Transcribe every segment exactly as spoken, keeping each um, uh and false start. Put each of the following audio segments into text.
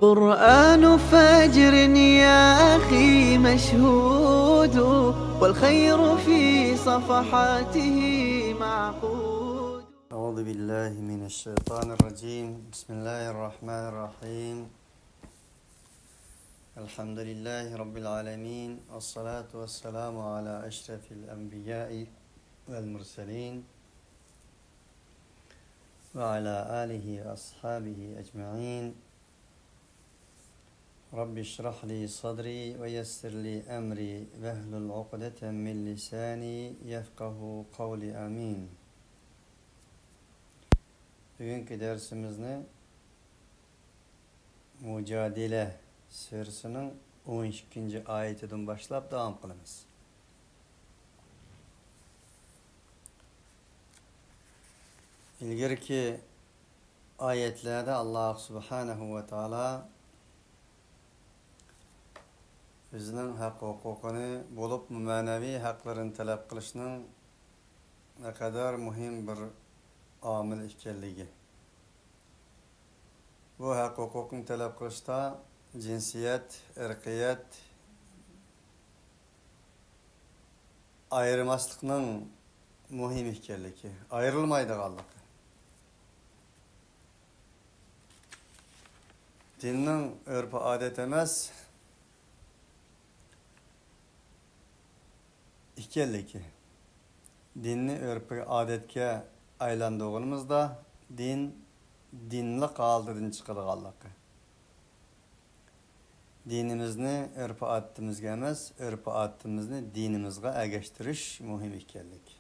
قرآن فجر يا أخي مشهود، والخير في صفحاته معقود. أعوذ بالله من الشيطان الرجيم. بسم الله الرحمن الرحيم. الحمد لله رب العالمين، والصلاة والسلام على أشرف الأنبياء والمرسلين، وعلى آله وأصحابه أجمعين. رب اشرح لي صدري ويسر لي أمري واحلل عقدة من لساني يفقهوا قولي. آمين. بۈگۈنكى دەرسىمىزنى مۇجادىلە سۈرىسىنىڭ ئون ئىككىنچى ئايىتىدىن باشلاپ داۋام قىلىمىز. ئىلگىرىكى ئايەتلەردە ئاللاھ سۇبھانەھۇ ۋە تائالا ئۆزىنىڭ ھەق ھوقۇقىنى، بولۇپمۇ مەنىۋى ھەقلىرىنى تەلەپ قىلىشنىڭ نەقەدەر مۇھىم بىر ئامىل ئىكەنلىكى، بۇ ھەق ھوقۇقنى تەلەپ قىلىشتا جىنسىيەت، ئىرقىيەت ئايرىماسلىقنىڭ مۇھىم ئىكەنلىكى، ئايرىلمايدىغانلىقى، دىننىڭ ئۆرپ-ئادەت ئەمەس ئىكەنلىكى، دىننى ئۆرپ-ئادەتكە ئايلاندۇرغىنىمىزدا، دىن دىنلىق ھالىتىدىن چىقىدىغانلىقى، دىنىمىزنى ئۆرپ-ئادىتىمىزگە ئەمەس، ئۆرپ-ئادىتىمىزنى دىنىمىزغا ئەگەشتۈرۈش مۇھىم ئىكەنلىكى.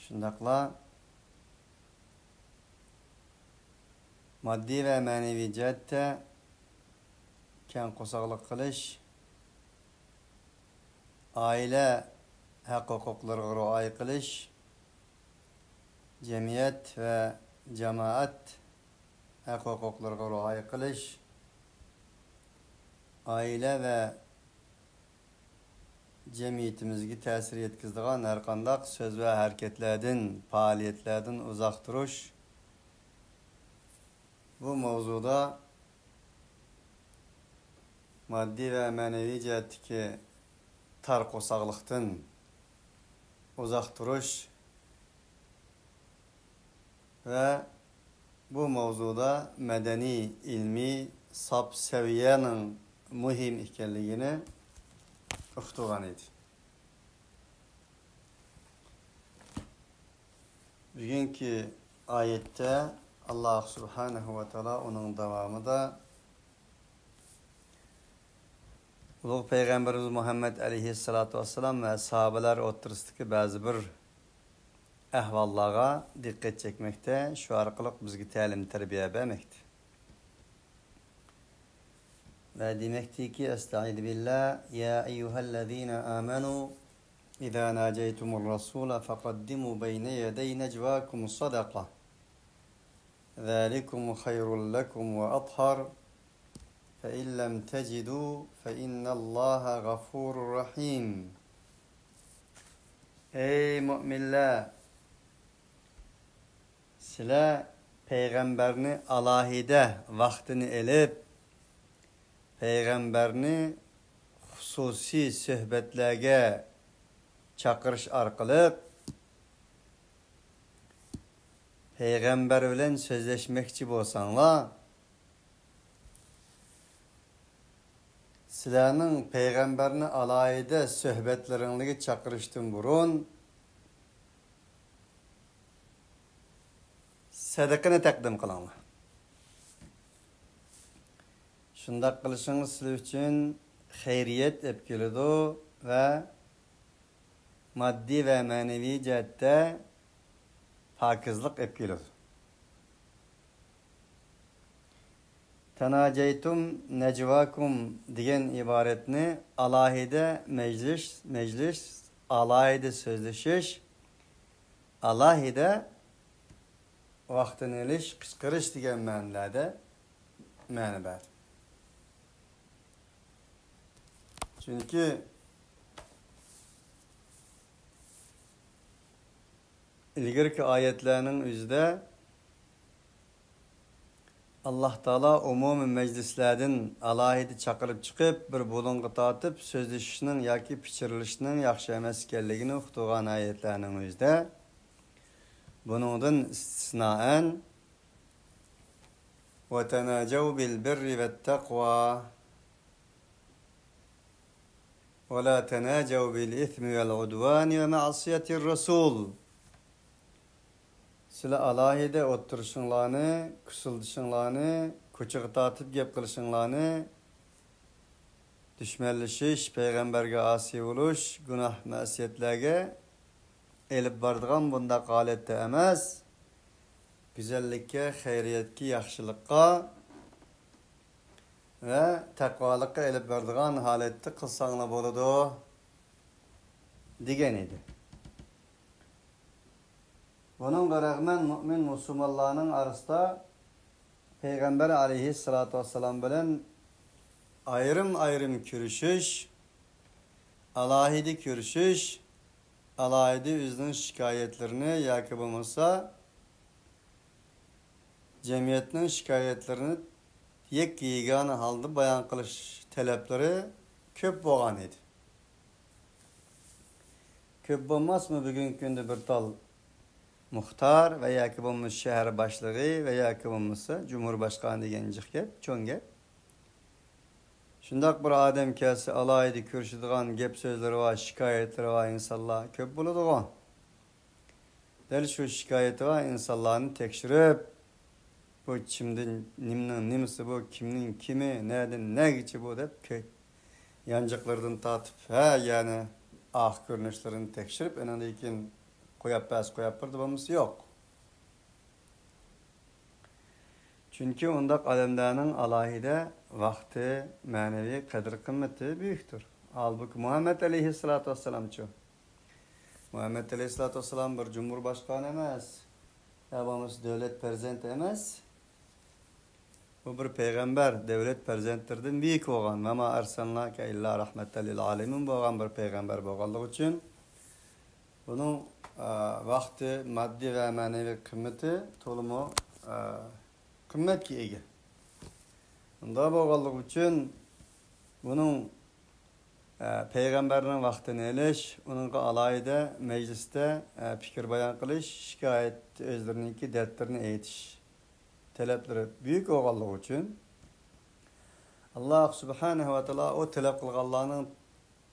شۇنداقلا ماددىي ۋە مەنىۋى جەھەتتە كەڭ قورساقلىق قىلىش، ئائىلە ھەق-ھوقۇقلىرىغا رىئايە قىلىش، جەمئىيەت ۋە جامائەت ھەق-ھوقۇقلىرىغا رىئايە قىلىش، ئائىلە ۋە جەمئىيىتىمىزگە تەسىر يەتكۈزىدىغان ھەرقانداق سۆز ۋە ھەرىكەتلەردىن، پائالىيەتلەردىن ئۇزاق تۇرۇش. بۇ ماۋزۇدا ماددىي ۋە مەنىۋى جەھەتتىكى تار قورساقلىقتىن ئۇزاق تۇرۇش ۋە بۇ ماۋزۇدا مەدەنىي، ئىلمىي، ساپ سەۋىيەنىڭ مۇھىم ئىكەنلىكىنى ئۇقتۇرغان ئىدى. بۈگۈنكى ئايەتتە ئاللاھ سۇبھانەھۇ ۋە تائالا ئۇنىڭ داۋامىدا ئۇلۇغ پەيغەمبىرىمىز مۇھەممەد ئەلەيھىسسالاتۇ ۋەسسالام ۋە ساھابىلەر ئوتتۇرىسىدىكى بەزى بىر ئەھۋاللارغا دىققەت چەكمەكتە، شۇ ئارقىلىق بىزگە تەلىم-تەربىيە بەرمەكتە. ۋە دېمەكتىكى، ئەستەئىزۇ بىللا، يا أيها الذين آمنوا إذا ناجيتم الرسول فقدموا بين يدي نجواكم صدقة ذلكم خير لكم وأطهر فإن لم تجدوا فإن الله غفور رحيم. ئەي مۆمىنلەر! سىلەر پەيغەمبەرنى ئالاھىدە ۋاقتىنى ئېلىپ، پەيغەمبەرنى خۇسۇسىي سۆھبەتلەرگە چاقىرىش ئارقىلىق پەيغەمبەر بىلەن سۆزلەشمەكچى بولساڭلار، سىلەرنىڭ پەيغەمبەرنى ئالاھىدە سۆھبەتلىرىڭلارغا چاقىرىشتىن بۇرۇن سەدىقىنى تەقدىم قىلىڭلار. شۇنداق قىلىشىڭىز سىلەر ئۈچۈن خەيرىيەت ئېلىپ كېلىدۇ ۋە ماددىي ۋە مەنىۋى جەھەتتە پاكىزلىق ئېلىپ كېلىدۇ. تاناجەيتۇم نەجۋاكۇم دېگەن ئىبارەتنى ئالاھىدە مەجلىس، مەجلىس، ئالاھىدە سۆزلىشىش، ئالاھىدە ۋاقتىنى ئېلىش، قىچقىرىش دېگەن مەنىلەردە مەنە بەردى. چۈنكى ئىلگىرىكى ئايەتلەرنىڭ ئۆزىدە ئاللاھ تائالا ئومۇمىي مەجلىسلەردىن ئالاھىدە چاقىرىپ چىقىپ، بىر بۇلۇڭغا تارتىپ سۆزلىشىشنىڭ ياكى پىچىرلىشىشنىڭ ياخشى ئەمەس ئىكەنلىكىنى ئۇقتۇرغان ئايەتلەرنىڭ ئۆزىدە، بۇنىڭدىن ئىستىسنائەن، وتناجوا بالبر والتقوى ولا تناجوا بالإثم والعدوان ومعصية الرسول. سىلەر ئالاھىدە ئولتۇرۇشۇڭلارنى، كۇسۇلدىشىڭلارنى، كوچىغا تارتىپ گەپ قىلىشىڭلارنى، دۈشمەنلىشىش، پەيغەمبەرگە ئاسىي بولۇش، گۇناھ، مەسىيەتلەرگە ئېلىپ بارىدىغان بۇنداق ھالەتتە ئەمەس، گۈزەللىككە، خەيرىيەتكە، ياخشىلىققا ۋە تەقۋالىققا ئېلىپ بارىدىغان ھالەتتە قىلساڭلار بولىدۇ، دېگەن ئىدى. بۇنىڭغا رەغمەن، مۇئمىن مۇسۇلمانلارنىڭ ئارىسىدا پەيغەمبەر ئەلەيھىسسالاتۇ ۋەسسالام بىلەن ئايرىم-ئايرىم كۆرۈشۈش، ئالاھىدە كۆرۈشۈش، ئالاھىدە ئۆزىنىڭ شىكايەتلىرىنى ياكى بولمىسا جەمئىيەتنىڭ شىكايەتلىرىنى يەككە-يېگانە ھالدا بايان قىلىش تەلەپلىرى كۆپ بولغان ئىدى. كۆپ بولماسمۇ، بۈگۈنكى كۈندە بىر تال مۇختار ۋە ياكى بولمىسا شەھەر باشلىقى ۋە ياكى بولمىسا جۇمھۇر باشقانى دېگەن جىق گەپ، چوڭ گەپ. شۇنداق بىر ئادەم كەلسە، ئالاھىدە كۆرۈشىدىغان گەپ سۆزلىرى بار، شىكايەتلىرى بار ئىنسانلار كۆپ بولىدىغۇ. دەل شۇ شىكايىتى بار ئىنسانلارنى تەكشۈرۈپ، بۇ كىمدىن، نېمىنىڭ نېمىسى بۇ، كىمنىڭ كىمى، نەدىن نەگىچە بۇ دەپ كۆ-، يانچۇقلىرىدىن تارتىپ، ھە، يەنى ئارقا كۆرۈنۈشلىرىنى تەكشۈرۈپ، ئېنىڭدىن كېيىن قويۇپ بەرسە قويۇپ بېرىدۇ، بولمىسا يوق. چۈنكى ئۇنداق ئادەملەرنىڭ ئالاھىدە ۋاقتى، مەنىۋى قەدىر-قىممىتى بۈيۈكتۇر. ھالبۇكى، مۇھەممەد ئەلەيھىسسالاتۇ ۋەسسالامچۇ؟ مۇھەممەد ئەلەيھىسسالاتۇ ۋەسسالام بىر جۇمھۇر باشقانى ئەمەس، يا بولمىسا دۆلەت پەرزەنتى ئەمەس. ئۇ بىر پەيغەمبەر، دۆلەت پەرزەنتلىرىدىن بىيىك بولغان. وما أرسلناك إلا رحمة للعالمين بولغان بىر پەيغەمبەر بولغانلىقى ئۈچۈن، بۇنىڭ، ئە، ۋاقتى، ماددىي ۋە مەنىۋى قىممىتى تولىمۇ، ئە، قىممەتكە ئىگە. ئۇنداق بولغانلىقى ئۈچۈن بۇنىڭ، ئە، پەيغەمبەرنىڭ ۋاقتىنى ئېلىش، ئۇنىڭغا ئالاھىدە مەجلىستە، ئە، پىكىر بايان قىلىش، شىكايەت، ئۆزلىرىنىڭكى دەردلىرىنى ئېيتىش تەلەپلىرى بۈيۈك بولغانلىقى ئۈچۈن، ئاللاھ سۇبھانەھۇ ۋە تائالا ئۇ تەلەپ قىلغانلارنىڭ،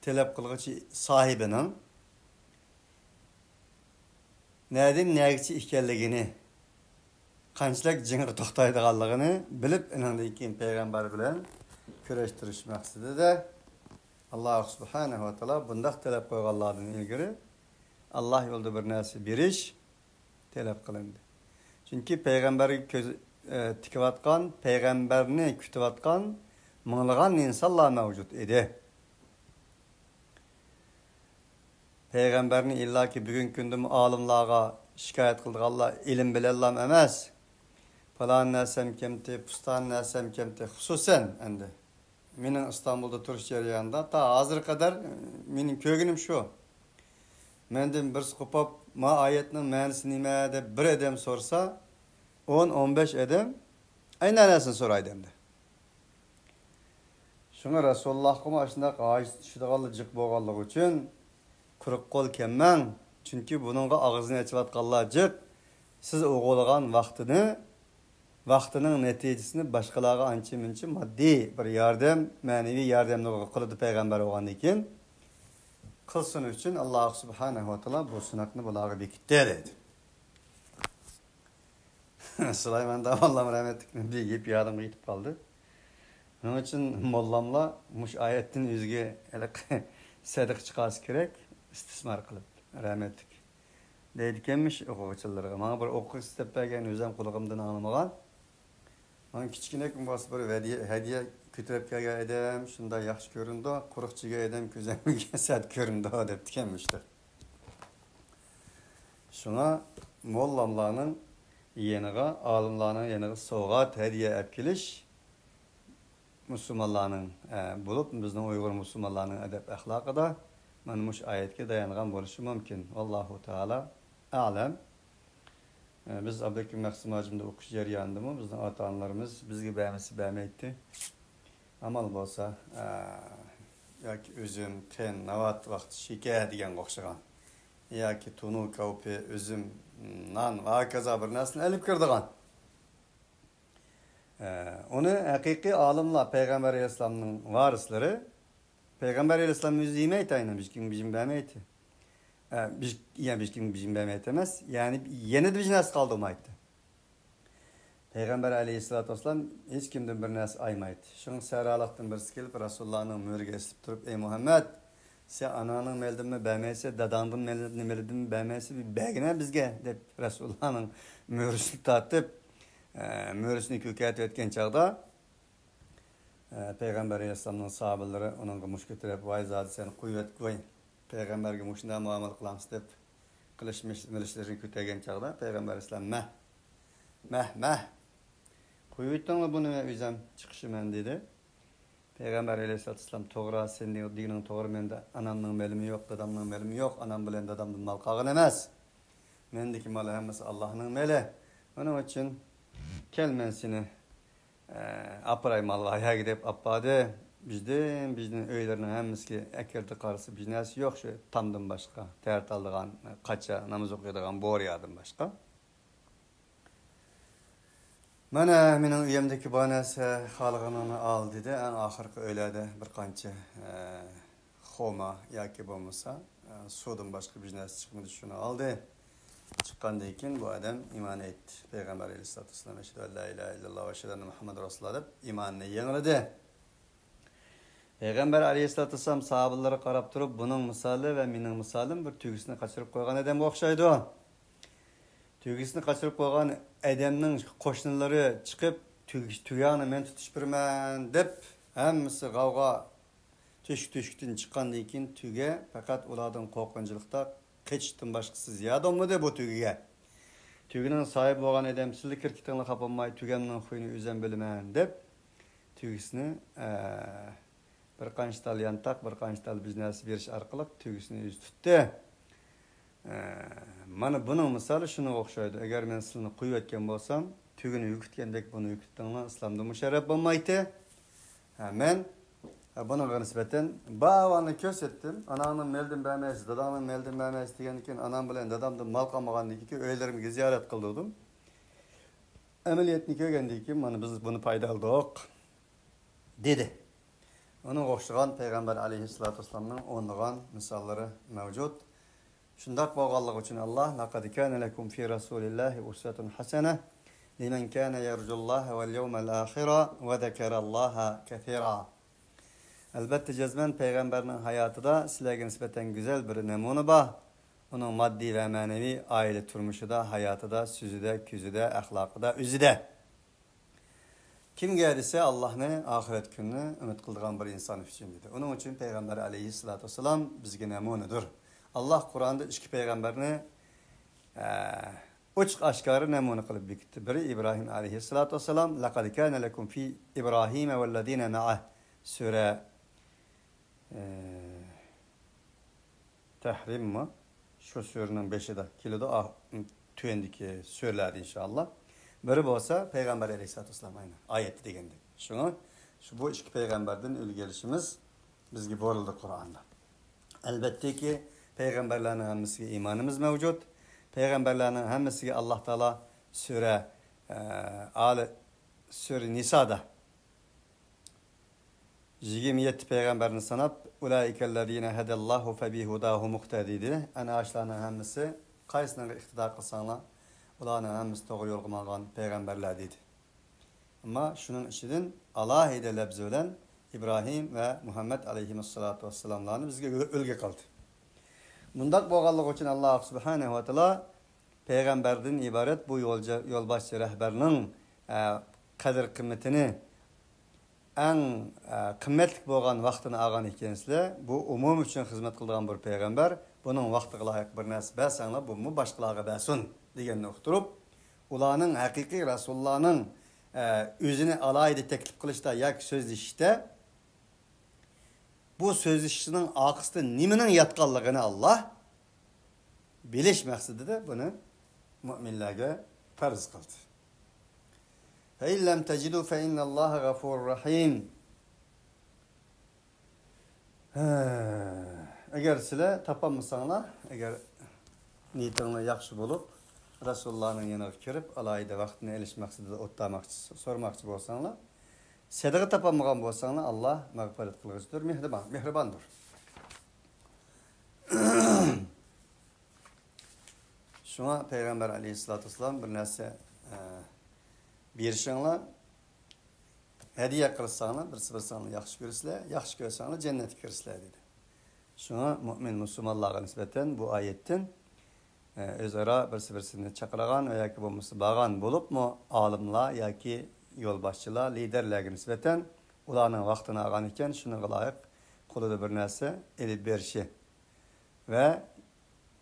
تەلەپ قىلغۇچى ساھىبىنىڭ نەدىن نەگىچە ئىكەنلىكىنى، قانچىلىك جېڭىغا توختايدىغانلىقىنى بىلىپ، ئېنىڭدىن كېيىن پەيغەمبەر بىلەن كۈرەشتۈرۈش مەقسىتىدە، ئاللاھ سۇبھانەھۇ ۋە تائالا بۇنداق تەلەپ قويغانلاردىن ئىلگىرى، ئاللاھ يولىدا بىر نەرسە بېرىش تەلەپ قىلىندى. چۈنكى پەيغەمبەرگە كۆز، ئە، تىكىۋاتقان، پەيغەمبەرنى كۈتۈۋاتقان مىڭلىغان ئىنسانلار مەۋجۇت ئىدى. پەيغەمبەرنى ئىللاكى بۈگۈنكى كۈندىمۇ ئالىملارغا شىكايەت قىلىدىغانلار ئىلىم بىلەنلام ئەمەس، پالان نەرسەم كەمتى، پۇستان نەرسەم كەمتى، خۇسۇسەن ئەندى مېنىڭ ئىستانبۇلدا تۇرۇش جەريانىدا تا ھازىرغا قەدەر، ئى، مېنىڭ كۆرگىنىم شۇ. مەندىن بىرسى قوپاپ، ما ئايەتنىڭ مەنىسى نېمە دەپ بىر ئادەم سورىسا، ئون، ئون بەش ئادەم ئەينەن نەرسىنى سورايدۇ ئەمدى. شۇڭا رەسۇلۇللاھقىمۇ ئاشۇنداق ھاجىتى چۈشىدىغانلا جىق بولغانلىقى ئۈچۈن، قۇرۇق قول كەلمەڭ، چۈنكى بۇنىڭغا ئاغزىنى ئېچىۋاتقانلار جىق. سىز ئوغرىلىغان ۋاقتىنى، ۋاقتىنىڭ نەتىجىسىنى باشقىلارغا ئانچە-مۇنچە ماددىي بىر ياردەم، مەنىۋى ياردەملەرگە قىلىدۇ پەيغەمبەر بولغاندىن كېيىن. قىلسۇن ئۈچۈن، ئاللاھ سۇبھانەھۇ ۋە تائالا بۇ سىناقنى بۇلارغا بېكىتتى دەيدۇ. سۇلايمان داموللام رەھمەتلىكنىڭ بىر گېپى يادىمغا يېتىپ قالدى. شۇنىڭ ئۈچۈن موللاملار مۇشۇ ئايەتتىن ئۆزىگە ھېلىقى سەدىقە چىقارسا كېرەك، ئىستىسمار قىلىپ، رەھمەتلىك دەيدىكەنمىش ئوقۇغۇچىلىرىغا. ماڭا بىر ئوقۇغۇچى دەپ بەرگەن، ئۆزۈم قۇلىقىمدىن ئاڭلىمىغان. ماڭا كىچىكىنە بولسا بىر ھەدىيە، ھەدىيە كۆتۈرۈپ كەلگەن ئادەم شۇنداق ياخشى كۆرۈنىدۇ، قۇرۇق جىگەر ئادەم كۆزۈمگە سەت كۆرۈنىدۇ دەپتىكەنمىشتۇر. شۇڭا موللاملارنىڭ يېنىغا، ئالىملارنىڭ يېنىغا سوۋغات، ھەدىيە ئەپ كېلىش مۇسۇلمانلارنىڭ، ئە، بولۇپ، بىزنىڭ ئۇيغۇر مۇسۇلمانلارنىڭ ئەدەپ-ئەخلاقىدا مانا مۇشۇ ئايەتكە دايانغان بولۇشى مۇمكىن. ۋاللاھۇ تائالا ئەلەم. بىز ئابلىكىم مەخسۇم ھاجىمدا ئوقۇش جەريانىدىمۇ بىزنىڭ ئاتا-ئانىلىرىمىز بىزگە بەرمىسە بەرمەيتتى. ئامال بولسا، ئە، ياكى ئۈزۈم، قېن، ناۋات ۋاقتى شېكەر دېگەنگە ئوخشىغان. ياكى تونۇ، كاۋىپى، ئۈزۈم، نان ۋە ھاكازا بىر نەرسىنى ئېلىپ كىرىدىغان. ئە، ئۇنى ھەقىقىي ئالىملار، پەيغەمبەر ئەلەيھىسسالامنىڭ ۋارىسلىرى، پەيغەمبەر ئەلەيھىسسالام ئۆزى يېمەيتتى ئاينى، بىر كىمگە بىر بەرمەيتتى. ئە، بىر، يەنى بىر كىمگە بىر بەرمەيتتى ئەمەس، يەنى يەنە بىر نەرسە قالدۇرمايتتى. پەيغەمبەر ئەلەيھىسسالاتۇ ۋەسسالام ھېچ كىمدىن بىر نەرسە ئايىمايتتى. شۇڭا سەھرالىقتىن بىرسى كېلىپ، رەسۇلۇللانىڭ مۈرىگە ئېسىلىپ تۇرۇپ، ئەي مۇھەممەد، سەن ئاناڭنىڭ مېلىدىنمۇ بەرمەيسەن، داداڭنىڭ مېلىدىنمۇ بەرمەيسەن، بىر بەرگىنە بىزگە، دەپ رەسۇلۇللانىڭ مۈرىسىنى تارتىپ، ئە، مۈرىسىنى كۆكەرتىۋەتكەن چاغدا، ئە، پەيغەمبەر ئەلەيھىسسالامنىڭ ساھابىلىرى ئۇنىڭغا مۇشت كۆتۈرۈپ، ۋاي زادى سەن قويۇۋەتكىن، پەيغەمبەرگە مۇشۇنداق مۇئامىلە قىلامسىز دەپ قىلىش مىلىشلىرىنى كۆتەرگەن چاغدا پەيغەمبەر ئەلەيھىسسالام مەھ، مەھ، مەھ، قويۇۋېتىڭلار بۇنى، مەن ئۆزۈم چىقىشىمەن دېدى. پەيغەمبەر ئەلەيھىسسالاتۇ ۋەسسالام توغرا، سەن دېگىنىڭ توغرا، مەندە ئانامنىڭ مېلىمۇ يوق، دادامنىڭ مېلىمۇ يوق، ئانام بىلەن دادامدىن مال قالغان ئەمەس. مەندىكى مال ھەممىسى ئاللاھنىڭ مېلى. ئۇنىڭ ئۈچۈن كەل مەن سېنى ئە، ئاپىراي مالغا يەرگە دەپ ئاپاردى. بىزدىن، بىزدىن ئۆيلىرىنىڭ ھەممىسىگە ئەكىردى، قارىسا بىر نەرسە يوق، شۇ تامدىن باشقا، تەرەت ئالىدىغان، قاچا، ناماز ئوقۇيدىغان بورىيادىن باشقا. مانا مېنىڭ ئۆيۈمدىكى بار نەرسە، خالىغىنىڭنى ئال دېدى. ئەڭ ئاخىرقى ئۆيلەردە بىر قانچە، ئە، خورما ياكى بولمىسا، ئە، سۇدىن باشقا بىر نەرسە چىقمىدى، شۇنى ئالدى. چىققاندىن كېيىن بۇ ئادەم ئىمان ئېيتتى. پەيغەمبەر ئەلەيھىسسالاتۇ ۋەسسالام، «ئەشھەدۇ ئەن لا ئىلاھە ئىللاللاھ ۋە ئەشھەدۇ ئەننە مۇھەممەدۇر رەسۇلۇللاھ» دەپ ئىمانىنى يېڭىلىدى. پەيغەمبەر ئەلەيھىسسالاتۇ ۋەسسالام ساھابىلىرىگە قاراپ تۇرۇپ، بۇنىڭ مىسالى ۋە مېنىڭ مىسالىم بىر تۆگىسىنى قاچۇرۇپ قويغان ئادەمگە ئوخشايدۇ. تۆگىسىنى قاچۇرۇپ قويغان ئادەمنىڭ قوشنىلىرى چىقىپ، «تۆگە-، تۆگەڭنى مەن تۇتۇشۇپ بېرىمەن» دەپ، ھەممىسى غەۋغا، تۆشۈك-تۆشۈكتىن چىققاندىن كېيىن، تۆگە پەقەت ئۇلاردىن قورقۇنچلۇقتا قېچىشتىن باشقىسى زىيادە بولمىدى بۇ تۆگىگە. تۆگىنىڭ ساھىبى بولغان ئادەم، «سىلەر كىرىپ كېتىڭلار، خاپا بولماي، تۆگەمنىڭ خۇيىنى ئۆزۈم بىلىمەن» دەپ، تۆگىسىنى، ئە، بىر قانچە تال يانتاق، بىر قانچە تال بىر نەرسە بېرىش ئارقىلىق تۆگىسىنى ئۆزى تۇتتى. ئە، مانا بۇنىڭ مىسالى شۇنىڭغا ئوخشايدۇ. ئەگەر مەن سىلىنى قويۇۋەتكەن بولسام، تۆگىنى يۈكۈتكەندەك بۇنى يۈكۈتتۈڭلار، ئىسلامدا مۇشەررەپ بولمايتتى. ھە، مەن، ھە، بۇنىڭغا نىسبەتەن بۇ ئەھۋالنى كۆرسەتتىم. «ئاناڭنىڭ مېلىدىن بەرمەيسىز، داداڭنىڭ مېلىدىن بەرمەيسىز» دېگەندىن كېيىن، ئانام بىلەن دادامدىن مال قالمىغاندىن كېيىن، ئۆيلىرىمگە زىيارەت قىلدۇردۇم. ئەمەلىيەتنى كۆرگەندىن كېيىن، مانا بىز بۇنى پايدا ئالدۇق، دېدى. ئۇنىڭغا ئوخشىغان پەيغەمبەر ئەلەيھىسسالاتۇ ۋەسسالامنىڭ ئونلىغان مىساللىرى مەۋجۇت. شۇنداق بولغانلىقى ئۈچۈن ئاللا، «لەقەد كانە لەكۇم فى رەسۇلىللاھى ئۇسۋەتۇن ھەسەنە، لىمەن كانە يەرجۇللاھە ۋەل يەۋمەل ئاخىرە ۋە زەكەرەللاھە كەسىرا.» ئەلبەتتە، جەزمەن پەيغەمبەرنىڭ ھاياتىدا سىلەرگە نىسبەتەن گۈزەل بىر نەمۇنە بار. ئۇنىڭ ماددىي ۋە مەنىۋى، ئائىلە تۇرمۇشىدا، ھاياتىدا، سۆزىدە، كۆزىدە، ئەخلاقىدا، ئۆزىدە. كىمگە دېسە، ئاللاھنى، ئاخىرەت كۈنىنى ئۈمىد قىلىدىغان بىر ئىنسان ئۈچۈن، دېدى. ئۇنىڭ ئۈچۈن پەيغەمبەر ئەلەيھىسسالاتۇ ۋەسسالام بىزگە نەمۇنىدۇر. ئاللاھ قۇرئاندا ئىككى پەيغەمبەرنى، ئە، ئوچۇق ئاشكارا نەمۇنە قىلىپ بېكىتتى. بىرى ئىبراھىم ئەلەيھىسسالاتۇ ۋەسسالام، «لەقەد كانە لەكۇم فى ئىبراھىمە ۋەللەزىنە مەئە» سۈرە، ئە، تەھرىممۇ؟ شۇ سۈرىنىڭ بېشىدا كېلىدۇ، ئا-، تۆۋەندىكى سۈرىلەردە ئىنشائاللا. بىرى بولسا پەيغەمبەر ئەلەيھىسسالاتۇ ۋەسسالام، ئاينى ئايەتتە دېگەندەك. شۇڭا شۇ، بۇ ئىككى پەيغەمبەردىن ئۈلگە ئېلىشىمىز بىزگە بۇيرۇلدى قۇرئاندا. ئەلبەتتىكى، پەيغەمبەرلەرنىڭ ھەممىسىگە ئىمانىمىز مەۋجۇت. پەيغەمبەرلەرنىڭ ھەممىسىگە ئاللاھ تائالا سۈرە، ئە، ئالى، سۈرە نىسادا يىگىرمە يەتتە پەيغەمبەرنى ساناپ، «ئۇلائىكەللەزىنە ھەدەللاھۇ فەبىھۇداھۇ مۇقتەدى» دېدى. ئەنە ئاشۇلارنىڭ ھەممىسى، قايسىلىرىغا ئىقتىدا قىلساڭلار، ئۇلارنىڭ ھەممىسى توغرا يولغا ماڭغان پەيغەمبەرلەر دېدى. ئەمما شۇنىڭ ئىچىدىن ئالاھىدە لەپزى بىلەن ئىبراھىم ۋە مۇھەممەد ئەلەيھىمۇسسالاتۇ ۋەسسالاملارنى بىزگە ئۈل-، ئۈلگە قىلدى. مۇنداق بولغانلىقى ئۈچۈن، ئاللاھ سۇبھانەھۇ ۋە تائالا پەيغەمبەردىن ئىبارەت بۇ يولجا-، يولباشچى رەھبەرنىڭ، ئە، قەدىر-قىممىتىنى، ئەڭ، ئە، قىممەتلىك بولغان ۋاقتىنى ئالغان ئىكەنسىلەر. بۇ ئومۇم ئۈچۈن خىزمەت قىلىدىغان بىر پەيغەمبەر، بۇنىڭ ۋاقتىغا لايىق بىر نەرسە بەرسەڭلار، بۇمۇ باشقىلارغا بەرسۇن، دېگەننى ئۇقتۇرۇپ، ئۇلارنىڭ ھەقىقىي رەسۇلۇللانىڭ، ئە، ئۆزىنى ئالاھىدە تەكلىپ قىلىشتا ياكى سۆزلىشىشتە، بۇ سۆزلىشىشنىڭ ئارقىسىدا نېمىنىڭ ياتقانلىقىنى ئاللاھ بىلىش مەقسىتىدە بۇنى مۆمىنلەرگە پەرز قىلدى. فَإِن لَّمْ تَجِدُوا فَإِنَّ اللَّهَ غَفُورٌ رَّحِيمٌ. ھە، ئەگەر سىلەر تاپالمىساڭلار، ئەگەر نىيىتىڭلار ياخشى بولۇپ، رەسۇلۇللانىڭ يېنىغا كىرىپ، ئالاھىدە ۋاقتىنى ئېلىش مەقسىتىدە ئولتۇرماقچى، سورىماقچى بولساڭلار، سەدىقە تاپالمىغان بولساڭلار، ئاللا مەغپىرەت قىلغۇچىدۇر، مېھرىبان، مېھرىباندۇر. شۇڭا پەيغەمبەر ئەلەيھىسسالاتۇ ۋەسسالام بىر نەرسە، ئە، بېرىشىڭلار، ھەدىيە قىلساڭلار، بىرسى بىرسىڭلار ياخشى كۆرىسىلەر، ياخشى كۆرسەڭلار جەننەتكە كىرىسىلەر دېدى. شۇڭا مۇئمىن مۇسۇلمانلارغا نىسبەتەن بۇ ئايەتتىن، ئە، ئۆزئارا بىرسى بىرسىنى چاقىرغان ۋە ياكى بولمىسا بارغان بولۇپمۇ، ئالىملار ياكى يولباشچىلار، لىدەرلەرگە نىسبەتەن ئۇلارنىڭ ۋاقتىنى ئالغان ئىكەن، شۇنىڭغا لايىق قولىدا بىر نەرسە ئېلىپ بېرىشى ۋە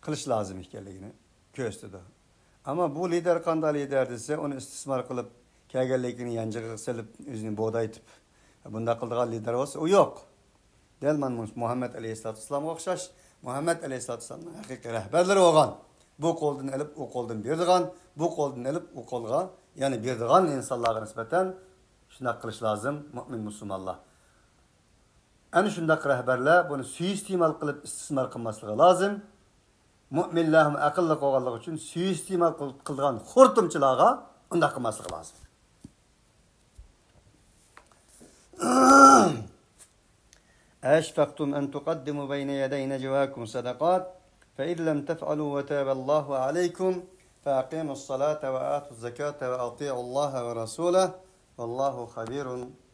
قىلىش لازىم ئىكەنلىكىنى كۆرسىتىدۇ. ئەمما بۇ لىدەر قانداق لىدەر دېسە، ئۇنى ئىستىسمار قىلىپ، كەلگەنلىكىنى يانچىغا سېلىپ، ئۆزىنى بوغدايتىپ، بۇنداق قىلىدىغان لىدەر بولسا، ئۇ يوق. دەل مانا مۇ-، مۇھەممەد ئەلەيھىسسالاتۇ ۋەسسالامغا ئوخشاش، مۇھەممەد ئەلەيھىسسالاتۇ ۋەسسالامنىڭ ھەقىقىي رەھبەرلىرى بولغان، بۇ قولدىن ئېلىپ، ئۇ قولدىن بېرىدىغان، بۇ قولدىن ئېلىپ، ئۇ قولغا يەنە بېرىدىغان ئىنسانلارغا نىسبەتەن شۇنداق قىلىش لازىم، مۇئمىن مۇسۇلمانلار. ئەنە شۇنداق رەھبەرلەر بۇنى سۇيىئىستېمال قىلىپ ئىستىسمار قىلماسلىقى لازىم. مۇئمىنلار ھەم ئەقىللىق بولغانلىقى ئۈچۈن سۇيىئىستېمال قىل-، قىلىدىغان خۇرتۇمچىلارغا ئۇنداق قىلماسلىقى لازىم. أَأَشْفَقْتُمْ أَنْ تُقَدِّمُوا بَيْنَ يَدَيْ نَجْوَاكُمْ صَدَقَاتٍ فَإِذْ لَمْ تَفْعَلُوا وَتَابَ اللَّهُ عَلَيْكُمْ فَأَقِيمُوا الصَّلَاةَ وَآتُوا الزَّكَاةَ وَأَطِيعُوا اللَّهَ وَرَسُولَهُ وَاللَّهُ خَبِيرٌ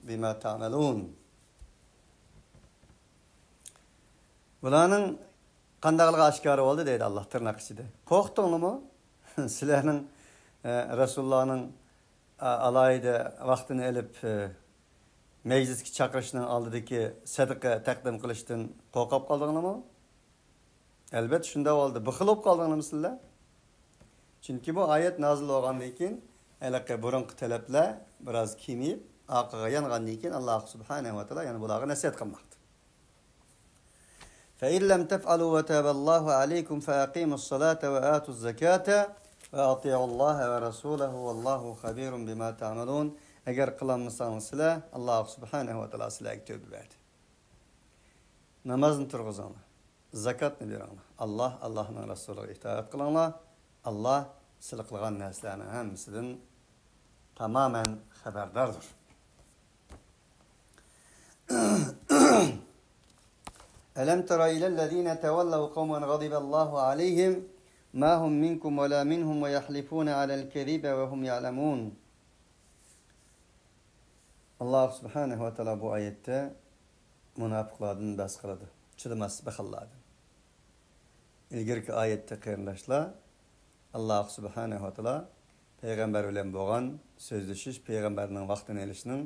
بِمَا تَعْمَلُونَ. بۇلارنىڭ قانداقلىقى ئاشكارا بولدى دەيدۇ ئاللا تىرناق ئىچىدە. قورقتۇڭلارمۇ؟ سىلەرنىڭ، ئە، رەسۇلۇللانىڭ، ئە، ئالاھىدە ۋاقتىنى ئېلىپ، ئە، مەجلىسكە چاقىرىشنىڭ ئالدىدىكى سەدىقە تەقدىم قىلىشتىن قورقۇپ قالدىڭلارمۇ؟ ئەلۋەتتە شۇنداق بولدى. بىخىل بولۇپ قالدىڭلارمۇ سىلەر؟ چۈنكى بۇ ئايەت نازىل بولغاندىن كېيىن، ھېلىقى بۇرۇنقى تەلەپلەر بىراز كېمىيىپ، ئارقىغا يانغاندىن كېيىن، ئاللا سۇبھانەھۇ ۋە تائالا يەنە بۇلارغا نەسىھەت قىلماقتا. فَإِنْ لَمْ تَفْعَلُوا وَتَابَ اللَّهُ عَلَيْكُمْ فَأَقِيمُوا الصَّلَاةَ وَآتُوا الزَّكَاةَ وَأَطِيعُوا اللَّهَ وَرَسُولَهُ وَاللَّهُ خَبِيرٌ بِمَا تَعْمَلُونَ. ئەگەر قىلالمىساڭلار سىلەر، ئاللا سۇبھانەھۇ ۋە تائالا سىلەرگە تۆھپە بەردى. نامازنى تۇرغۇزۇڭلار، زاكاتنى بېرىڭلار. ئاللا، ئاللانىڭ رەسۇلىغا ئىتائەت قىلىڭلار. ئاللا سىلەر قىلغان نەرسىلەرنىڭ ھەممىسىدىن تامامەن خەۋەرداردۇر. أَلَمْ تَرَ إِلَى الَّذِينَ تَوَلَّوْا قَوْمًا غَضِبَ اللَّهُ عَلَيْهِمْ مَا هُمْ مِنْكُمْ وَلَا مِنْهُمْ وَيَحْلِفُونَ عَلَى الْكَذِبِ وَهُمْ يَعْلَمُونَ. ئاللا سۇبھانەھۇ ۋە تائالا بۇ ئايەتتە مۇناپىقلاردىن بەھس قىلىدۇ، چىدىماس بېخىللاردىن. ئىلگىرىكى ئايەتتە قېرىنداشلار، ئاللا سۇبھانەھۇ ۋە تائالا پەيغەمبەر بىلەن بولغان سۆزلىشىش، پەيغەمبەرنىڭ ۋاقتىنى ئېلىشنىڭ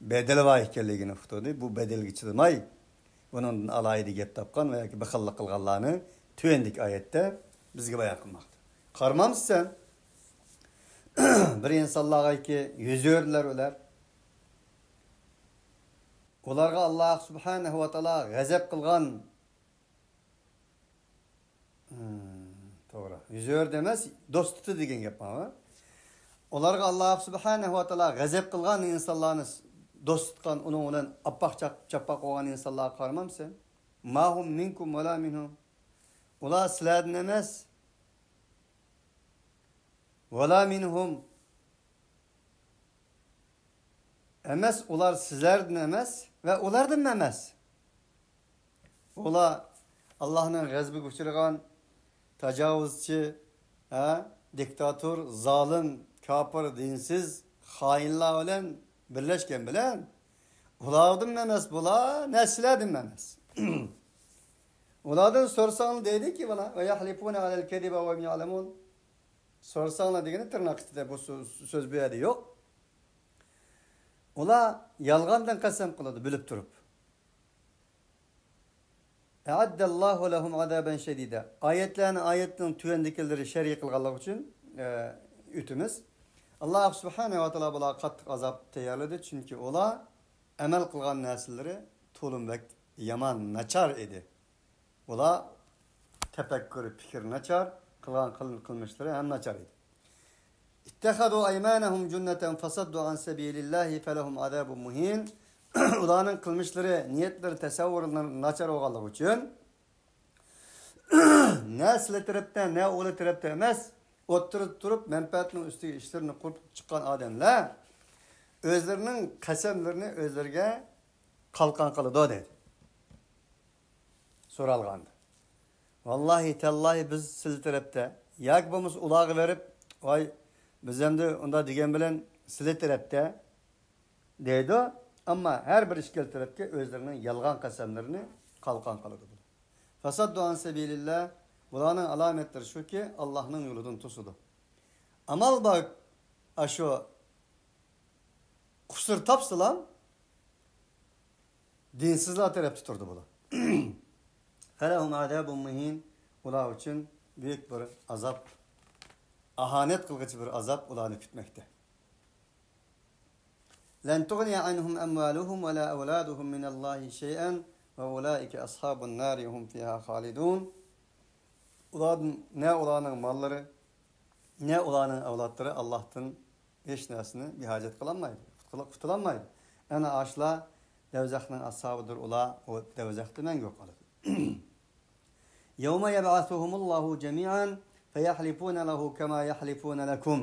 بەدىلى بار ئىكەنلىكىنى ئۇقتۇردى. بۇ بەدەلگە چىدىماي، بۇنىڭدىن ئالاھىدە گەپ تاپقان ۋە ياكى بېخىللىق قىلغانلارنى تۆۋەندىكى ئايەتتە بىزگە بايان قىلماقتا. قارىمامسەن سەن؟ بىر ئىنسانلارغاكى يۈز يۈرىدىلەر ئۇلار. ئۇلارغا ئاللا سۇبھانەھۇ ۋە تائالا غەزەپ قىلغان، ھىم، توغرا. يۈز يۈرىدى ئەمەس، دوست تۇتتى دېگەن گەپ مانا. ئۇلارغا ئاللا سۇبھانەھۇ ۋە تائالا غەزەپ قىلغان ئىنسانلارنى دوست تۇتقان، ئۇنىڭ بىلەن ئاپئاق چاپ-، چاپئاق بولغان ئىنسانلارغا قارىمامسەن؟ ما ھۇم مىنكۇم ۋە لا مىنھۇم. ئۇلار سىلەردىن ئەمەس. ۋە لا مىنھۇم. ئەمەس، ئۇلار سىزلەردىن ئەمەس ۋە ئۇلاردىنمۇ ئەمەس. ئۇلار ئاللانىڭ غەزىپىگە ئۇچرىغان تاجاۋۇزچى، ھە، دىكتاتور، زالىم، كاپىر، دىنسىز، خائىنلار بىلەن بىرلەشكەن بىلەن، ئۇلاردىنمۇ ئەمەس بۇلار، نە سىلەردىنمۇ ئەمەس. ئۇلاردىن سورىساڭلار دەيدىكى بۇلار، ۋە يەھلىفۇنە ئەلەل كەزىبە ۋە ھۇم يەلەمۇن. سورىساڭلار دېگىنى تىرناق ئىچىدە، بۇ سۆ-، سۆز بۇ يەردە يوق. ئۇلار يالغاندىن قەسەم قىلىدۇ، بىلىپ تۇرۇپ. ئەئەددەللاھۇ لەھۇم ئازابەن شەدىدە. ئايەتلەرنى ئايەتنىڭ تۆۋەندىكىلىرى شەرھ قىلغانلىقى ئۈچۈن، ئە، ئۆتىمىز. ئاللا سۇبھانەھۇ ۋە تائالا بۇلارغا قاتتىق ئازاب تەييارلىدى، چۈنكى ئۇلار ئەمەل قىلغان نەرسىلىرى تولىمۇ بەك يامان، ناچار ئىدى. ئۇلار تەپەككۇر، پىكىر ناچار، قىلغان قىل-، قىلمىشلىرى ھەم ناچار ئىدى. اتخذوا أيمانهم جنة فصدوا عن سبيل الله فلهم عذاب مهين. ئۇلارنىڭ قىلمىشلىرى، نىيەتلىرى، تەسەۋۋۇرلىرى ناچار بولغانلىقى ئۈچۈن، نە سىلە تەرەپتە، نە ئۇلى تەرەپتە ئەمەس، ئوتتۇرىدا تۇرۇپ، مەنپەئەتنىڭ ئۈستىگە ئىشلىرىنى قۇرۇپ چىققان ئادەملەر ئۆزلىرىنىڭ قەسەملىرىنى ئۆزلىرىگە قالقان قىلىدۇ، دەيدۇ. سورالغاندا، ۋاللاھى، تاللاھى، بىز سىلە تەرەپتە، ياكى بولمىسا ئۇلارغا بېرىپ، ۋاي، بىز ئەمدى ئۇنداق دېگەن بىلەن سىلە تەرەپتە، دەيدۇ. ئەمما ھەر بىر ئىككىلا تەرەپكە ئۆزلىرىنىڭ يالغان قەسەملىرىنى قالقان قىلىدۇ. فصدوا عن سبيل الله، بۇلارنىڭ ئالامەتلىرى شۇكى، ئاللاھنىڭ يولىدىن توسىدۇ. ئامال بار، ئاشۇ قۇسۇر تاپسىلا، دىنسىزلار تەرەپتە تۇرىدۇ بۇلار. فلهم عذاب مهين، ئۇلار ئۈچۈن بۈيۈك بىر ئازاب، ئاھانەت قىلغۇچى بىر ئازاب ئۇلارنى كۈتمەكتە. لن تغني عنهم أموالهم ولا أولادهم من الله شيئا وأولئك أصحاب النار هم فيها خالدون. ئۇلاردىن نە ئۇلارنىڭ ماللىرى، نە ئۇلارنىڭ ئەۋلادلىرى ئاللاھتىن ھېچ نەرسىنى بىھاجەت قىلالمايدۇ، قۇتۇلالمايدۇ. ئەنە ئاشۇلار دەۋزەخنىڭ ئەسھابىدۇر، ئۇلار ئۇ دەۋزەختە مەڭگۈ قالىدۇ. يوم يبعثهم الله جميعا فيحلفون له كما يحلفون لكم.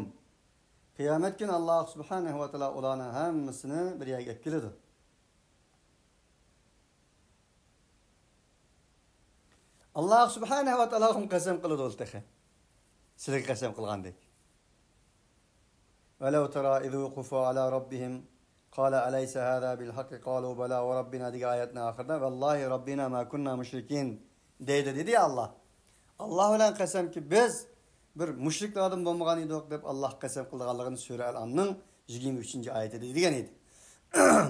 قىيامەت كۈنى ئاللاھ سۇبھانەھۇ ۋە تائالا ئۇلارنىڭ ھەممىسىنى بىر يەرگە ئەكېلىدۇ. ئاللاھ سۇبھانەھۇ ۋە تائالاغىمۇ قەسەم قىلىدۇ تېخى. سىلەرگە قەسەم قىلغاندەك. ولو ترى إذ وقفوا على ربهم قال أليس هذا بالحق قالوا بلى وربنا دېگەن ئايەتنىڭ ئاخىرىدا، والله ربنا ما كنا مشركين دەيدۇ، دېدى يا ئاللاھ. ئاللاھ بىلەن قەسەمكى، بىز بىر مۇشرىكلاردىن بولمىغان ئىدۇق، دەپ ئاللاھ قەسەم قىلىدىغانلىقىنى سۈرە ئەل ئانبىيانىڭ يىگىرمە ئۈچىنچى ئايىتىدە دېگەن ئىدى.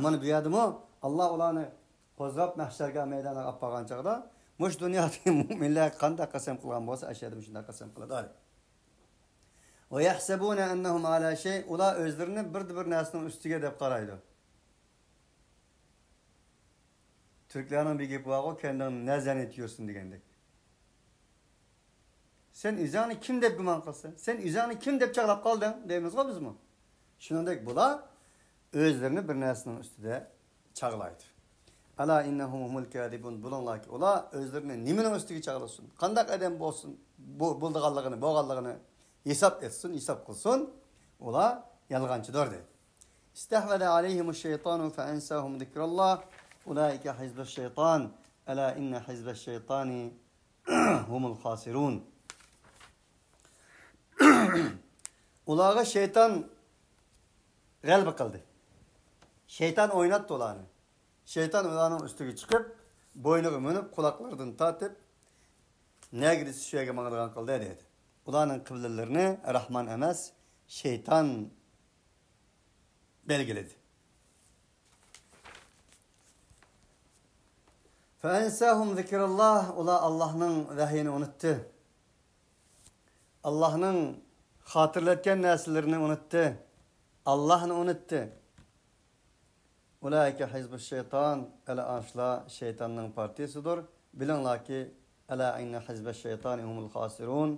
مانا بۇ يەردىمۇ ئاللاھ ئۇلارنى قوزغاپ، مەھشەرگە مەيدانغا ئاپ بارغان چاغدا، مۇشۇ دۇنيادىكى مۇئمىنلەرگە قانداق قەسەم قىلغان بولسا، ئاشۇ يەردىمۇ شۇنداق قەسەم قىلىدۇ. ويحسبون أنهم على شيء، ئۇلار ئۆزلىرىنى بىردە بىر نەرسىنىڭ ئۈستىگە دەپ قارايدۇ. تۈركلەرنىڭ بىر گېپى بارغۇ، كەندىڭ نە زەننىتيورسۇن دېگەندەك. سەن ئۆزۈڭنى كىم دەپ گۇمان قىلىسەن؟ سەن ئۆزۈڭنى كىم دەپ چاغلاپ قالدىڭ؟ دەيمىزغۇ بىزمۇ. شۇنىڭدەك بۇلار ئۆزلىرىنى بىر نەرسىنىڭ ئۈستىدە چاغلايدۇ. ألا إنهم هم الكاذبون، بىلىڭلاركى، ئۇلار ئۆزلىرىنى نېمىنىڭ ئۈستىگە چاغلىسۇن، قانداق ئادەم بولسۇن، بۇ، بولىدىغانلىقىنى، بولغانلىقىنى ھېساب ئېتسۇن، ھېساب قىلسۇن، ئۇلار يالغانچىدۇر، دەيدۇ. استحوذ عليهم الشيطان فأنساهم ذكر الله أولئك حزب الشيطان ألا إن حزب الشيطان هم الخاسرون. ئۇلارغا شەيتان غەلىبە قىلدى. شەيتان ئويناتتى ئۇلارنى. شەيتان ئۇلارنىڭ ئۈستىگە چىقىپ، بوينىغا مىنىپ، قۇلاقلىرىدىن تارتىپ، نەگە دېسە شۇ يەرگە ماڭىدىغان قىلدى، دەيدۇ. ئۇلارنىڭ قىبلىلىرىنى راھمان ئەمەس، شەيتان بەلگىلىدى. فأنساهم ذكر الله، ئۇلار ئاللاھنىڭ ۋەھيىنى ئۇنتتى. ئاللاھنىڭ خاتىرىلەتكەن نەرسىلىرىنى ئۇنتتى. ئاللاھنى ئۇنتتى. أولئك حزب الشيطان، ئەنە ئاشۇلار شەيتاننىڭ پارتىيىسىدۇر. بىلىڭلاركى، ألا إن حزب الشيطان هم الخاسرون،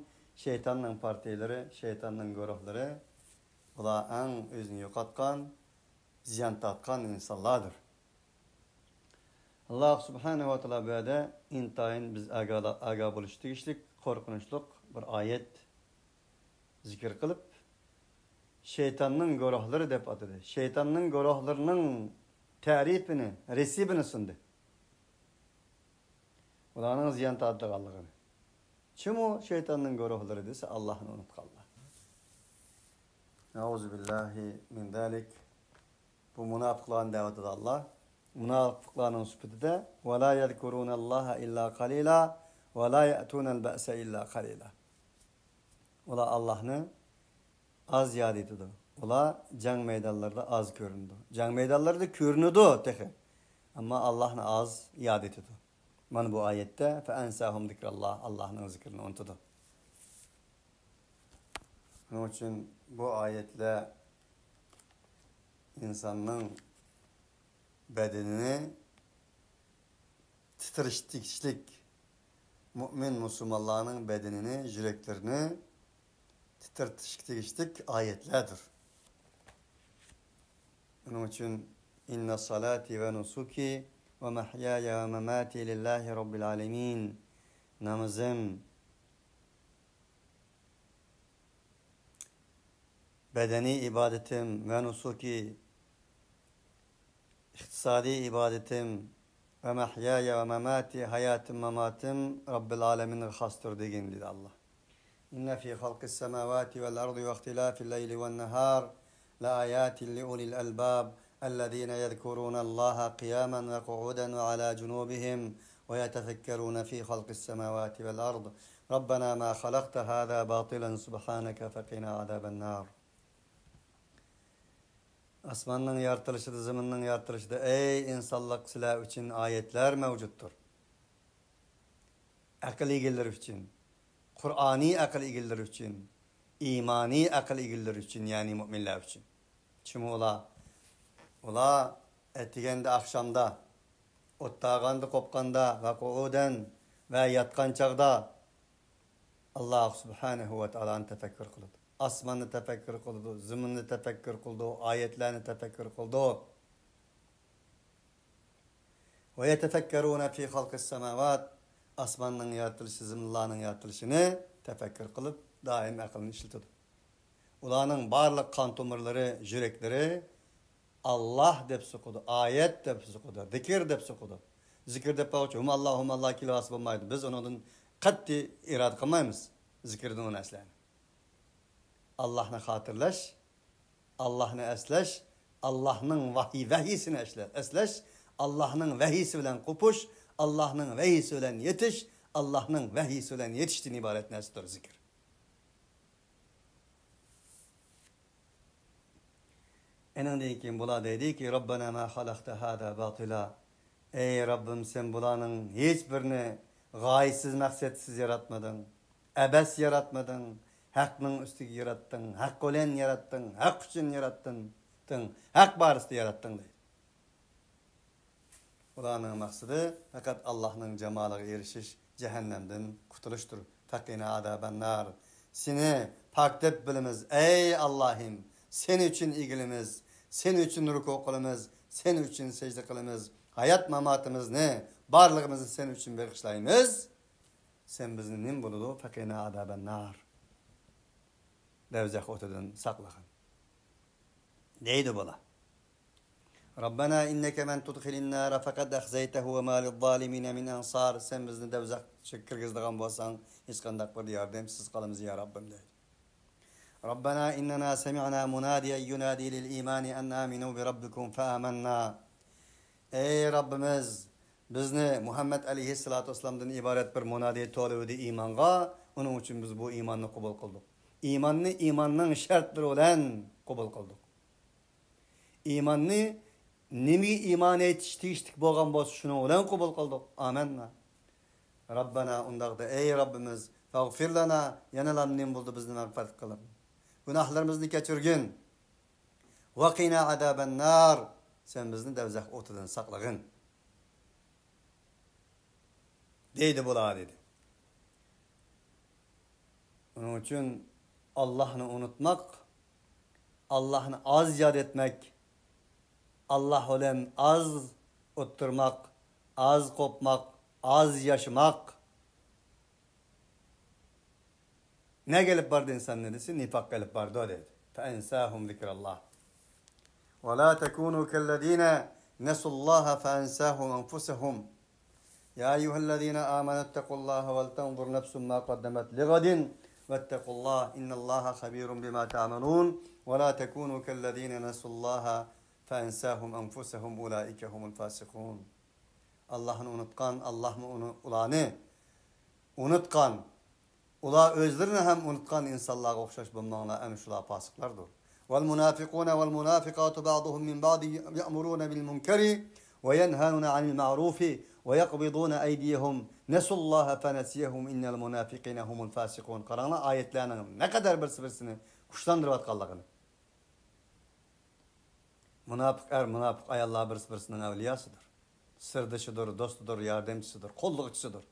شەيتاننىڭ پارتىيىلىرى، شەيتاننىڭ گۇرۇھلىرى، ئۇلار ئەڭ ئۆزىنى يوقاتقان، زىيان تارتقان ئىنسانلاردۇر. ئاللاھ سۇبھانەھۇ ۋە تائالا بۇ يەردە ئىنتايىن بىز ئاگاھ، ئاگاھ بولۇشقا تېگىشلىك قورقۇنچلۇق بىر ئايەت زىكىر قىلىپ، شەيتاننىڭ گۇرۇھلىرى دەپ ئاتىدى. شەيتاننىڭ گۇرۇھلىرىنىڭ تەرىپىنى، رېسىپىنى سۇندى. ئۇلارنىڭ زىيان تارتىدىغانلىقىنى. چىمۇ شەيتاننىڭ گۇرۇھلىرى دېسە، ئاللاھنى ئۇنتقانلار. نەئۇزۇبىللاھى مىن زالىك. بۇ مۇناپىقلارنى دەۋاتىدۇ ئاللاھ. مۇناپىقلارنىڭ سۈپىتىدە، ولا يذكرون الله إلا قليلا ولا يأتون البأس إلا قليلا. ئۇلار ئاللاھنى ئاز ياد ئېتىدۇ. ئۇلار جەڭ مەيدانلىرىدا ئاز كۆرۈنىدۇ. جەڭ مەيدانلىرىدا كۆرۈنىدۇ تېخى. ئەمما ئاللاھنى ئاز ياد ئېتىدۇ. مانا بۇ ئايەتتە فأنساهم ذكر الله، ئاللاھنىڭ زىكرىنى ئۇنتىدۇ. شۇنىڭ ئۈچۈن بۇ ئايەتلەر ئىنساننىڭ بەدىنىنى تىترىتىشلىك، مۇئمىن مۇسۇلمانلارنىڭ بەدىنىنى، يۈرەكلىرىنى تىترىتىشكە تېگىشلىك ئايەتلەردۇر. ئۇنىڭ ئۈچۈن، إن صلاتي ونسكي ومحياي ومماتي لله رب العالمين. نامىزىم، بەدەنىي ئىبادىتىم ۋە نۇسۇكى، ئىقتىسادىي ئىبادىتىم ۋە مەھيايە ۋە مەماتى، ھاياتىم، ماماتىم رەببىل ئالەمىنغا خاستۇر دېگىن، دېدى ئاللا. إن في خلق السماوات والأرض واختلاف الليل والنهار لآيات لأولي الألباب الذين يذكرون الله قياما وقعودا وعلى جنوبهم ويتفكرون في خلق السماوات والأرض ربنا ما خلقت هذا باطلا سبحانك فقنا عذاب النار. ئاسماننىڭ يارىتىلىشىدا، زېمىننىڭ يارىتىلىشىدا، ئەي ئىنسانلىق، سىلەر ئۈچۈن ئايەتلەر مەۋجۇتتۇر. ئەقىل ئىگىلىرى ئۈچۈن، قۇرئانىي ئەقىل ئىگىلىرى ئۈچۈن، ئىمانىي ئەقىل ئىگىلىرى ئۈچۈن، يەنى مۆمىنلەر ئۈچۈن. چۈنكى ئۇلار، ئۇلار ئەتىگەندە، ئاخشامدا، ئولتۇرغاندا، قوپقاندا ۋە قۇئۇدەن ۋە ياتقان چاغدا ئاللا سۇبھانەھۇ ۋە تائالانى تەپەككۇر قىلىدۇ. ئاسماننى تەپەككۇر قىلىدۇ، زېمىننى تەپەككۇر قىلىدۇ، ئايەتلەرنى تەپەككۇر قىلىدۇ. ويتفكرون في خلق السماوات، ئاسماننىڭ يارىتىلىشى، زېمىنلارنىڭ يارىتىلىشىنى تەپەككۇر قىلىپ، دائىم ئەقلىنى ئىشلىتىدۇ. ئۇلارنىڭ بارلىق قان تومۇرلىرى، يۈرەكلىرى ئاللا دەپ سوقىدۇ، ئايەت دەپ سوقىدۇ، زىكىر دەپ سوقىدۇ. زىكىر دەپ باققۇچە، ھۇماللا، ھۇماللا كېلىۋالسا بولمايدۇ. بىز ئۇنىڭدىن قەتئىي ئىرادە قىلمايمىز، زىكىردىن ئۇ نەرسىلەرنى. ئاللاھنى خاتىرىلەش، ئاللاھنى ئەسلەش، ئاللاھنىڭ ۋەھىي، ۋەھىيسىنى ئەسلە-، ئەسلەش، ئاللاھنىڭ ۋەھىيسى بىلەن قوپۇش، ئاللاھنىڭ ۋەھىيسى بىلەن يېتىش، ئاللاھنىڭ ۋەھىيسى بىلەن يېتىشتىن ئىبارەت نەرسىدۇر زىكىر. ئېنىڭدىن كېيىن بۇلار دەيدىكى، ربنا ما خلقت هذا باطلا. ئەي رەببىم، سەن بۇلارنىڭ ھېچبىرىنى غايىسىز، مەقسەتسىز ياراتمىدىڭ، ئەبەس ياراتمىدىڭ، ھەقنىڭ ئۈستىگە ياراتتىڭ، ھەق بىلەن ياراتتىڭ، ھەق ئۈچۈن ياراتتىڭ، ھەق بارىسىدا ياراتتىڭ دەيدۇ. ئۇلارنىڭ مەقسىتى پەقەت ئاللاھنىڭ جامالىغا ئېرىشىش، جەھەننەمدىن قۇتۇلۇشتۇر. فقنا عذاب النار. سېنى پاك دەپ بىلىمىز، ئەي ئاللاھىم، سېنى ئۈچۈن ئېگىلىمىز، سېنى ئۈچۈن رۇكۇ قىلىمىز، سېنى ئۈچۈن سەجدە قىلىمىز. ھايات ماماتىمىزنى، بارلىقىمىزنى سەن ئۈچۈن بېغىشلايمىز. سەن بىزنى نېمە بولىدۇ؟ فقنا عذاب النار. دوزاخ ئوتىدىن ساقلىغىن. دەيدۇ بۇلار. ربنا إنك من تدخل النار فقد أخزيته وما للظالمين من أنصار. سەن بىزنى دوزاخقا كىرگۈزىدىغان بولساڭ، ھېچقانداق بىر ياردەمچىسىز قالىمىز، يا رەببىم، دەيدۇ. ربنا إننا سمعنا مناديا ينادي للإيمان أن آمنوا بربكم فآمنا. ئەي رەببىمىز، بىزنى مۇھەممەد ئەلەيھىسسالاتۇ ۋەسسالامدىن ئىبارەت بىر مۇنادى توۋلىۋىدى ئىمانغا، ئۇنىڭ ئۈچۈن بىز بۇ ئىماننى قوبۇل قىلدۇق. ئىماننى ئىماننىڭ شەرتلىرى بىلەن قوبۇل قىلدۇق. ئىماننى نېمىگە ئىمان ئېيتىش تېگىشلىك بولغان بولسا، شۇنىڭ بىلەن قوبۇل قىلدۇق. ئامەننا. رەببەنا، ئۇنداقتا، ئەي رەببىمىز، فەغفىر لەنا، يەنىلا نېمە بولدى، بىزنى مەغپىرەت قىلىڭ. گۇناھلىرىمىزنى كەچۈرگىن. ۋەقىنا ئازابەننار، سەن بىزنى دوزاخ ئوتىدىن ساقلىغىن. دەيدۇ بۇلار، دېدى. ئۇنىڭ ئۈچۈن ئاللاھنى ئۇنتۇماق، ئاللاھنى ئاز ياد ئەتمەك، ئاللاھ بىلەن ئاز ئولتۇرماق، ئاز قوپماق، ئاز ياشىماق. نەگە ئېلىپ باردى ئىنساننى دېسە، نىفاققا ئېلىپ باردى، دەيدۇ. فأنساهم ذكر الله. ولا تكونوا كالذين نسوا الله فأنساهم أنفسهم. يا أيها الذين آمنوا اتقوا الله ولتنظر نفس ما قدمت لغد واتقوا الله إن الله خبير بما تعملون. ولا تكونوا كالذين نسوا الله فأنساهم أنفسهم أولئك هم الفاسقون. ئاللاھنى ئۇنتقان، ئاللاھمۇ ئۇنى، ئۇلارنى ئۇنتقان، ئۇلار ئۆزلىرىنى ھەم ئۇنتقان ئىنسانلارغا ئوخشاش بولماڭلار، ئەنە شۇلار پاسىقلاردۇر. والمنافقون والمنافقات بعضهم من بعض يأمرون بالمنكر وينهون عن المعروف ويقبضون أيديهم نسوا الله فنسيهم إن المنافقين هم الفاسقون. قاراڭلار، ئايەتلەرنىڭ نەقەدەر بىرسى بىرسىنى كۈچلەندۈرۈۋاتقانلىقىنى. مۇناپىق ئەر، مۇناپىق ئاياللار بىرسى بىرسىنىڭ ئەۋلىياسىدۇر. سىردىشىدۇر، دوستىدۇر، ياردەمچىسىدۇر، قوللىغۇچىسىدۇر.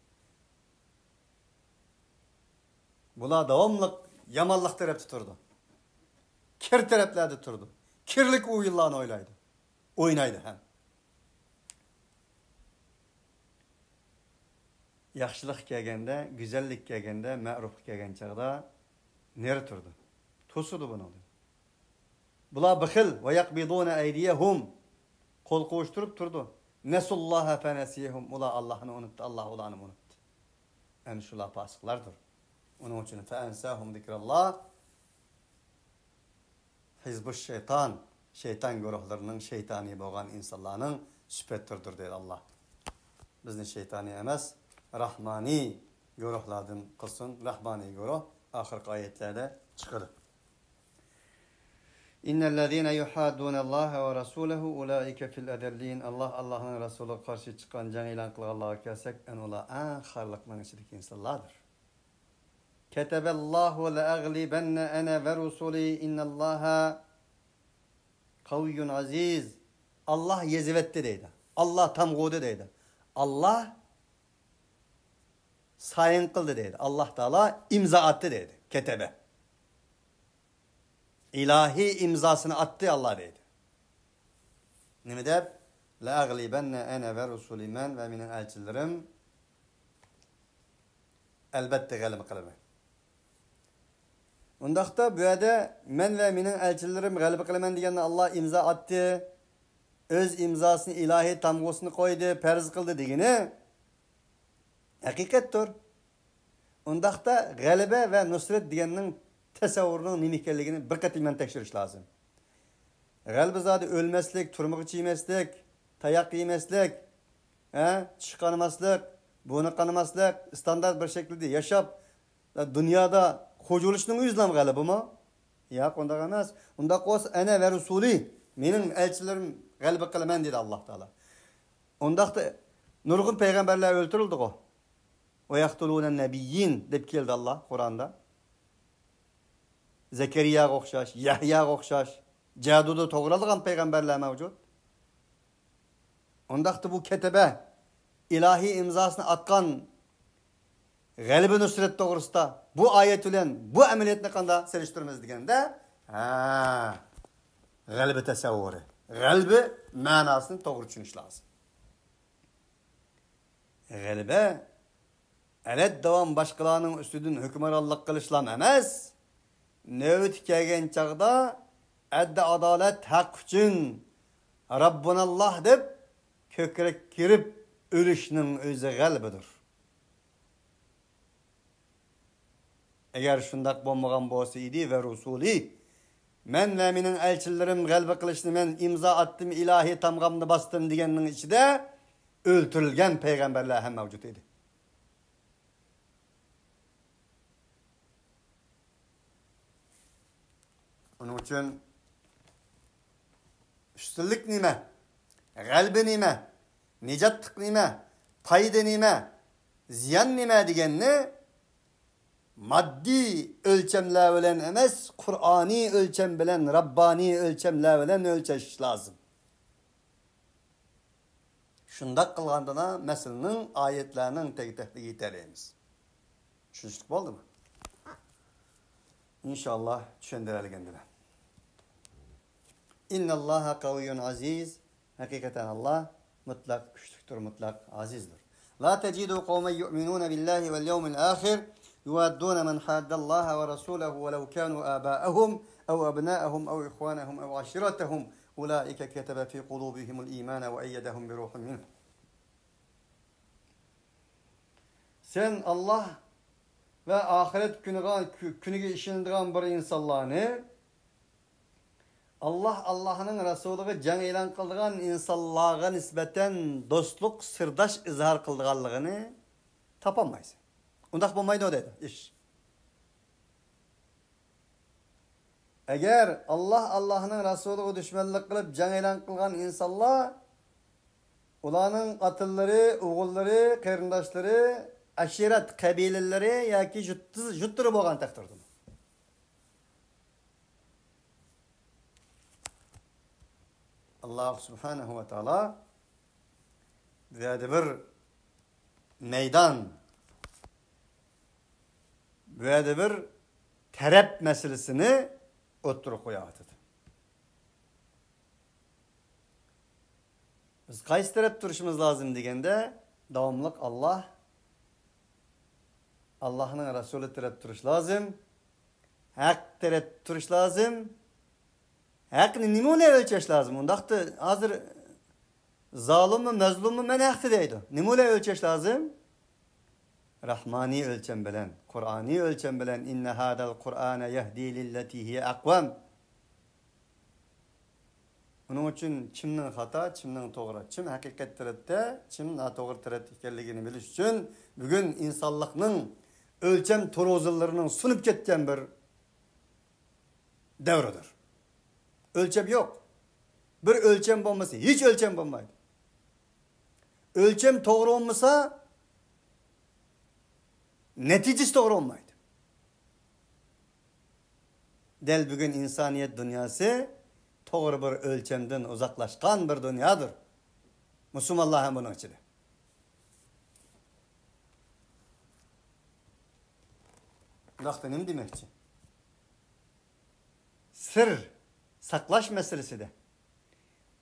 بۇلار داۋاملىق يامانلىق تەرەپتە تۇرىدۇ. كىر تەرەپلەردە تۇرىدۇ. كىرلىك ئويۇنلارنى ئوينايدۇ. ئوينايدۇ ھەم. ياخشىلىق كەلگەندە، گۈزەللىك كەلگەندە، مەرۇپلۇق كەلگەن چاغدا نېرى تۇرىدۇ. توسىدۇ بۇنى. بۇلار بېخىل، ويقبضون أيديهم، قول قوۋۇشتۇرۇپ تۇرىدۇ. نسوا الله فنسيهم، ئۇلار ئاللاھنى ئۇنتتى، ئاللاھ ئۇلارنى ئۇنتتى. ئەنە شۇلار پاسىقلاردۇر. ئۇنىڭ ئۈچۈن فأنساهم ذكر الله. ھىزبۇش شەيتان، شەيتان گۇرۇھلىرىنىڭ شەيتانى بولغان ئىنسانلارنىڭ سۈپەتتۇردۇر دەيدۇ ئاللاھ. بىزنى شەيتانى ئەمەس، راھمانى گۇرۇھلاردىن قىلسۇن. راھمانى گۇرۇھ ئاخىرقى ئايەتلەردە چىقىدۇ. إن الذين يحادون الله ورسوله أولئك في الأذلين. ئاللاھ، ئاللاھنىڭ رەسۇلىغا قارشى چىققان، جەڭ ئېلان قىلغانلارغا كەلسەك، ئەنە ئۇلار ئەڭ خارلىقنىڭ ئىچىدىكى ئىنسانلاردۇر. كتب الله لأغلبن أنا ورسلي إن الله قوي عزيز. ئاللاھ يېزىۋەتتى دەيدۇ. ئاللاھ تامغۇدى دەيدۇ. ئاللاھ سايىن قىلدى دەيدۇ. ئاللاھ تائالا ئىمزا ئاتتى دەيدۇ. كتب. ئىلاھىي ئىمزاسىنى ئاتتى ئاللاھ دەيدۇ. نېمە دەپ؟ لأغلبن أنا ورسلي، مەن ۋە مېنىڭ ئەلچىلىرىم ئەلبەتتە غەلىبە قىلىمەن. ئۇنداقتا بۇ يەردە مەن ۋە مېنىڭ ئەلچىلىرىم غەلىبە قىلىمەن دېگەندە ئاللاھ ئىمزا ئاتتى، ئۆز ئىمزاسىنى، ئىلاھىي تامغىسىنى قويدى، پەرز قىلدى دېگىنى ھەقىقەتتۇر. ئۇنداقتا غەلىبە ۋە نۇسرەت دېگەننىڭ تەسەۋۋۇرىنىڭ نېمە ئىكەنلىكىنى بىر قېتىم يەنە تەكشۈرۈش لازىم. غەلىبە زادى ئۆلمەسلىك، تۈرمىگە چۈشمەسلىك، تاياق يېمەسلىك، ھە؟ چىش قانىماسلىق، بۇرنى قانىماسلىق، ئىستاندارت بىر شەكىلدە ياشاپ، دۇنيادا خوجا بولۇشنىڭ ئۆزىلا غەلىبىمۇ؟ ياق، ئۇنداق ئەمەس. ئۇنداق بولسا، ئەنە ۋە رۇسۇلى، مېنىڭ ئەلچىلىرىم غەلىبە قىلىمەن دېدى ئاللاھ تائالا. ئۇنداقتا نۇرغۇن پەيغەمبەرلەر ئۆلتۈرۈلدىغۇ. ۋەيەقتۇلۇنەن نەبىييىن دەپ كەلدى ئاللاھ قۇرئاندا. زەكەرىياغا ئوخشاش، يەھياغا ئوخشاش، جادۇدا توغرالغان پەيغەمبەرلەر مەۋجۇت. ئۇنداقتا بۇ كەتەبە ئىلاھىي ئىمزاسىنى ئاتقان غەلىبە نۇسرەت توغرىسىدا بۇ ئايەت بىلەن بۇ ئەمەلىيەتنى قانداق سېلىشتۇرىمىز دېگەندە، ھە، غەلىبە تەسەۋۋۇرى، غەلىبە مەناسىنى توغرا چۈشىنىش لازىم. غەلىبە ئەلەت داۋام باشقىلارنىڭ ئۈستىدىن ھۆكۈمرانلىق قىلىشلام ئەمەس، نۆۋىتى كەلگەن چاغدا ئەددى ئادالەت ھەق ئۈچۈن رەببۇناللاھ دەپ كۆكرەك كېرىپ ئۆلۈشنىڭ ئۆزى غەلىبىدۇر. ئەگەر شۇنداق بولمىغان بولسا ئىدى ۋە رۇسۇلى، مەن ۋە مېنىڭ ئەلچىلىرىم غەلىبە قىلىشنى مەن ئىمزا ئاتتىم، ئىلاھىي تامغامنى باستىم دېگەننىڭ ئىچىدە ئۆلتۈرۈلگەن پەيغەمبەرلەر ھەم مەۋجۇت ئىدى. ئۇنىڭ ئۈچۈن ئۈستۈنلۈك نېمە؟ غەلىبە نېمە؟ نىجاتلىق نېمە؟ پايدا نېمە؟ زىيان نېمە دېگەننى ماددىي ئۆلچەملەر بىلەن ئەمەس، قۇرئانىي ئۆلچەم بىلەن، رەببانىي ئۆلچەملەر بىلەن ئۆلچەش لازىم. شۇنداق قىلغاندىلا مەسىلىنىڭ، ئايەتلەرنىڭ تەگتەكلىكىگە يېتەلەيمىز. چۈشىنىشلىك بولدىمۇ؟ ئىنشاللا چۈشەندۈرەلىگەندىلا. إن الله قوي عزيز. ھەقىقەتەن ئاللاھ مۇتلەق كۈچلۈكتۇر، مۇتلەق ئازىزدۇر. لا تجد قوما يؤمنون بالله واليوم الآخر يوادون من حاد الله ورسوله ولو كانوا آباءهم أو أبناءهم أو إخوانهم أو عشيرتهم أولئك كتب في قلوبهم الإيمان وأيدهم بروح منه. سەن ئاللاھ ۋە ئاخىرەت كۈنىغا، كۈ-، كۈنىگە ئىشىنىدىغان بىر ئىنسانلارنى، ئاللاھ، ئاللاھنىڭ رەسۇلىغا جەڭ ئېلان قىلىدىغان ئىنسانلارغا نىسبەتەن دوستلۇق، سىرداش ئىزھار قىلىدىغانلىقىنى تاپالمايسەن. ئۇنداق بولمايدۇ دەيدۇ ئىش. ئەگەر ئاللاھ، ئاللاھنىڭ رەسۇلىغا دۈشمەنلىك قىلىپ جەڭ ئېلان قىلغان ئىنسانلار، ئۇلارنىڭ ئاتىلىرى، ئوغۇللىرى، قېرىنداشلىرى، ئەشىرەت، قەبىلىلىرى ياكى يۇرت-، يۇرتلىرى بولغان تەقدىردىمۇ. ئاللاھ سۇبھانەھۇ ۋە تائالا بۇ يەردە بىر مەيدان، بۇ يەردە بىر تەرەپ مەسىلىسىنى ئوتتۇرىغا قويۇۋاتىدۇ. بىز قايسى تەرەپ تۇرۇشىمىز لازىم دېگەندە، داۋاملىق ئاللاھ، ئاللاھنىڭ رەسۇلى تەرەپ تۇرۇش لازىم، ھەق تەرەپ تۇرۇش لازىم. ھەقنى نېمە بىلەن ئۆلچەش لازىم؟ ئۇنداقتا ھازىر زالىممۇ، مەزلۇممۇ مەن ھەقتە دەيدۇ. نېمە بىلەن ئۆلچەش لازىم؟ رەھمانىي ئۆلچەم بىلەن، قۇرئانىي ئۆلچەم بىلەن، «ئىننە ھازال قۇرئانە يەھدى لىللەتى ھىيە ئەقۋەم.» ئۇنىڭ ئۈچۈن كىمنىڭ خاتا، كىمنىڭ توغرا، كىم ھەقىقەت تەرەپتە، كىم ناتوغرا تەرەپتە ئىكەنلىكىنى بىلىش ئۈچۈن بۈگۈن ئىنسانلىقنىڭ ئۆلچەم تۇرۇزىلىرىنىڭ سۇنۇپ كەتكەن بىر دەۋرىدۇر. ئۆلچەم يوق. بىر ئۆلچەم بولمىسا، ھېچ ئۆلچەم بولمايدۇ. ئۆلچەم توغرا بولمىسا، نەتىجىسى توغرا بولمايدۇ. دەل بۈگۈن ئىنسانىيەت دۇنياسى توغرا بىر ئۆلچەمدىن ئۇزاقلاشقان بىر دۇنيادۇر. مۇسۇلمانلار ھەم بۇنىڭ ئىچىدە. بۇنداقتا نېمە دېمەكچى؟ سىر ساقلاش مەسىلىسىدە،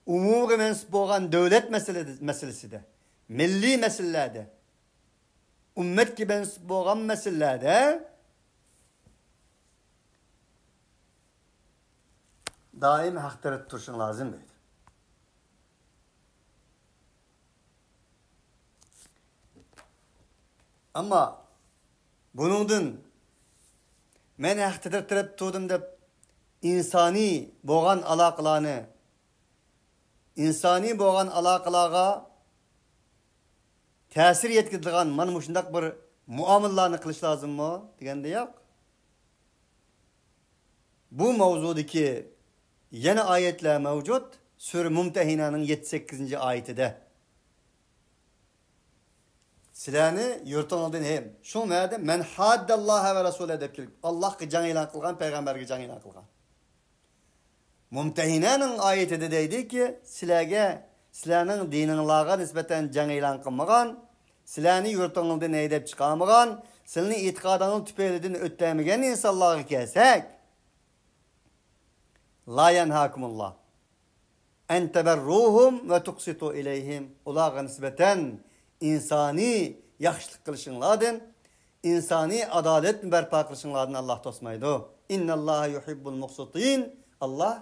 ئومۇمىي مەنسۇپ بولغان دۆلەت مەسىلە-، مەسىلىسىدە، مىللىي مەسىلىلەردە، ئۈممەتكە مەنسۇپ بولغان مەسىلىلەردە دائىم ھەق تەرەپتە تۇرۇشۇڭ لازىم دەيدۇ. ئەمما بۇنىڭدىن مەن ھەق تەرەپتە تۇردۇم دەپ ئىنسانىي بولغان ئالاقىلارنى، ئىنسانىي بولغان ئالاقىلارغا تەسىر يەتكۈزىدىغان مانا مۇشۇنداق بىر مۇئامىلىلەرنى قىلىش لازىممۇ دېگەندە ياق. بۇ ماۋزۇدىكى يەنە ئايەتلەر مەۋجۇت. سۈرە مۇمتەھىنەنىڭ يەتتە سەككىزىنچى ئايىتىدە، سىلەرنى يۇرتۇڭلاردىن ھەم، شۇ مەدە مەن ھادداللاھە ۋە رەسۇلە دەپ كېلىپ، ئاللاھقا جەڭ ئېلان قىلغان، پەيغەمبەرگە جەڭ ئېلان قىلغان. مۇمتەھىنەنىڭ ئايىتىدە دەيدىكى، سىلەرگە، سىلەرنىڭ دىنىڭلارغا نىسبەتەن جەڭ ئېلان قىلمىغان، سىلەرنى يۇرتۇڭلاردىن ھەيدەپ چىقارمىغان، سىلەرنى ئېتىقادىڭلار تۈپەيلىدىن ئۆتەلمىگەن ئىنسانلارغا كەلسەك، لا يەنھاكۇمۇللا ئەن تەبەررۇھۇم ۋە تۇقسىتۇ ئىلەيھىم. ئۇلارغا نىسبەتەن ئىنسانىي ياخشىلىق قىلىشىڭلاردىن، ئىنسانىي ئادالەتنى بەرپا قىلىشىڭلاردىن ئاللاھ توسمايدۇ. ئىنناللاھە يۇھىببۇل مۇقسىتىن. ئاللاھ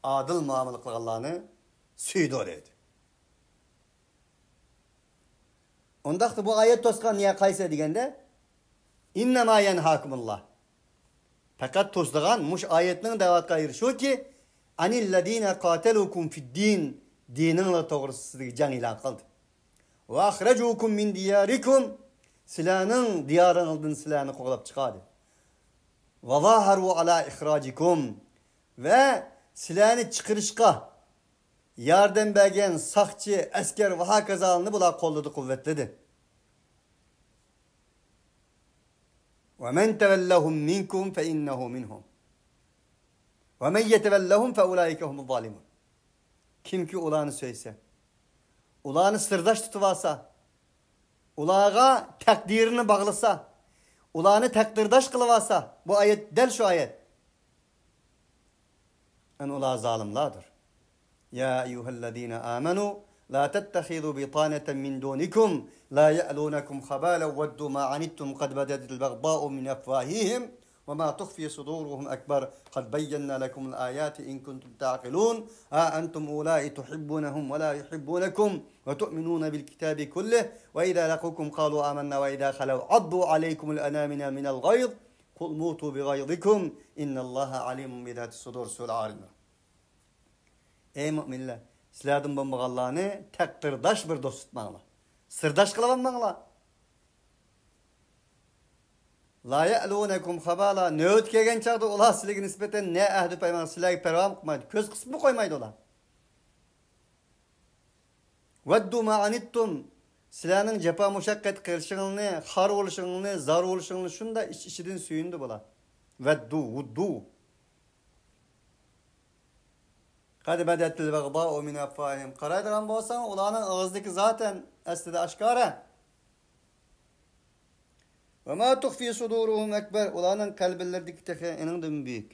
ئادىل مۇئامىلە قىلغانلارنى سۆيىدۇ دەيدۇ. ئۇنداقتا بۇ ئايەت توسقان يەر قايسى دېگەندە، ئىننەما يەنھاكۇمۇللا. پەقەت توسىدىغان مۇشۇ ئايەتنىڭ دەۋاتقان يېرى شۇكى، ئەنىللەزىنە قاتەلۇكۇم فىددىن، دىنىڭلار توغرىسىدا سىزگە جەڭ ئېلان قىلدى. ۋە ئەخرەجۇكۇم مىن دىيارىكۇم، سىلەرنىڭ دىيارىڭىزدىن سىلەرنى قوغلاپ چىقاردى. ۋە ظاھەرۇ ئالا ئىخراجىكۇم، ۋە سىلەرنى چىقىرىشقا ياردەم بەرگەن ساقچى، ئەسكەر ۋە ھاكازالارنى بۇلار قوللىدى، قۇۋۋەتلىدى. وَمَنْ تَوَلَّهُمْ مِنْكُمْ فَإِنَّهُ مِنْهُمْ وَمَنْ يَتَوَلَّهُمْ فَأُولَئِكَ هُمُ الظَّالِمُونَ. كىمكى ئۇلارنى سۆيسە، ئۇلارنى سىرداش تۇتۇۋالسا، ئۇلارغا تەقدىرىنى باغلىسا، ئۇلارنى تەقدىرداش قىلىۋالسا، بۇ ئايەت، دەل شۇ ئايەت. ئەنە ئۇلار زالىملاردۇر. يا أيها الذين آمنوا لا تتخذوا بطانة من دونكم لا يألونكم خبالا ودوا ما عنتم قد بدت البغضاء من أفواههم وما تخفي صدورهم أكبر قد بينا لكم الآيات إن كنتم تعقلون ها أنتم أولئك تحبونهم ولا يحبونكم وتؤمنون بالكتاب كله وإذا لقوكم قالوا آمنا وإذا خلوا عضوا عليكم الأنامل من الغيظ قل موتوا بغيظكم إن الله عليم بذات الصدور. سۈرە ئال ئىمران. ئەي مۆمىنلەر، سىلەردىن بولمىغانلارنى تەقدىرداش بىر دوست تۇتماڭلار. سىرداش قىلىۋالماڭلار. لا يألونكم خبالا. نۆۋىتى كەلگەن چاغدا ئۇلار سىلەرگە نىسبەتەن نە ئەھدى پەيمان، سىلەرگە پەرۋامۇ قىلمايدۇ، كۆز قىسىپمۇ قويمايدۇ ئۇلار. ودوا ما عنتم. سىلەرنىڭ جاپا مۇشەققەت قىلىشىڭلارنى، خار بولۇشۇڭلارنى، زار بولۇشۇڭلارنى شۇنداق ئىچ-ئىچىدىن سۆيۈندى بۇلار. ودوا، ودوا. قد بدت البغضاء من أفواههم. قارايدىغان بولساڭ، ئۇلارنىڭ ئاغزىدىكى زاتەن ئەسلىدە ئاشكارا. وما تخفي صدورهم أكبر. ئۇلارنىڭ قەلبىلىرىدىكى تېخى ئېنىڭدىن بۈيۈك.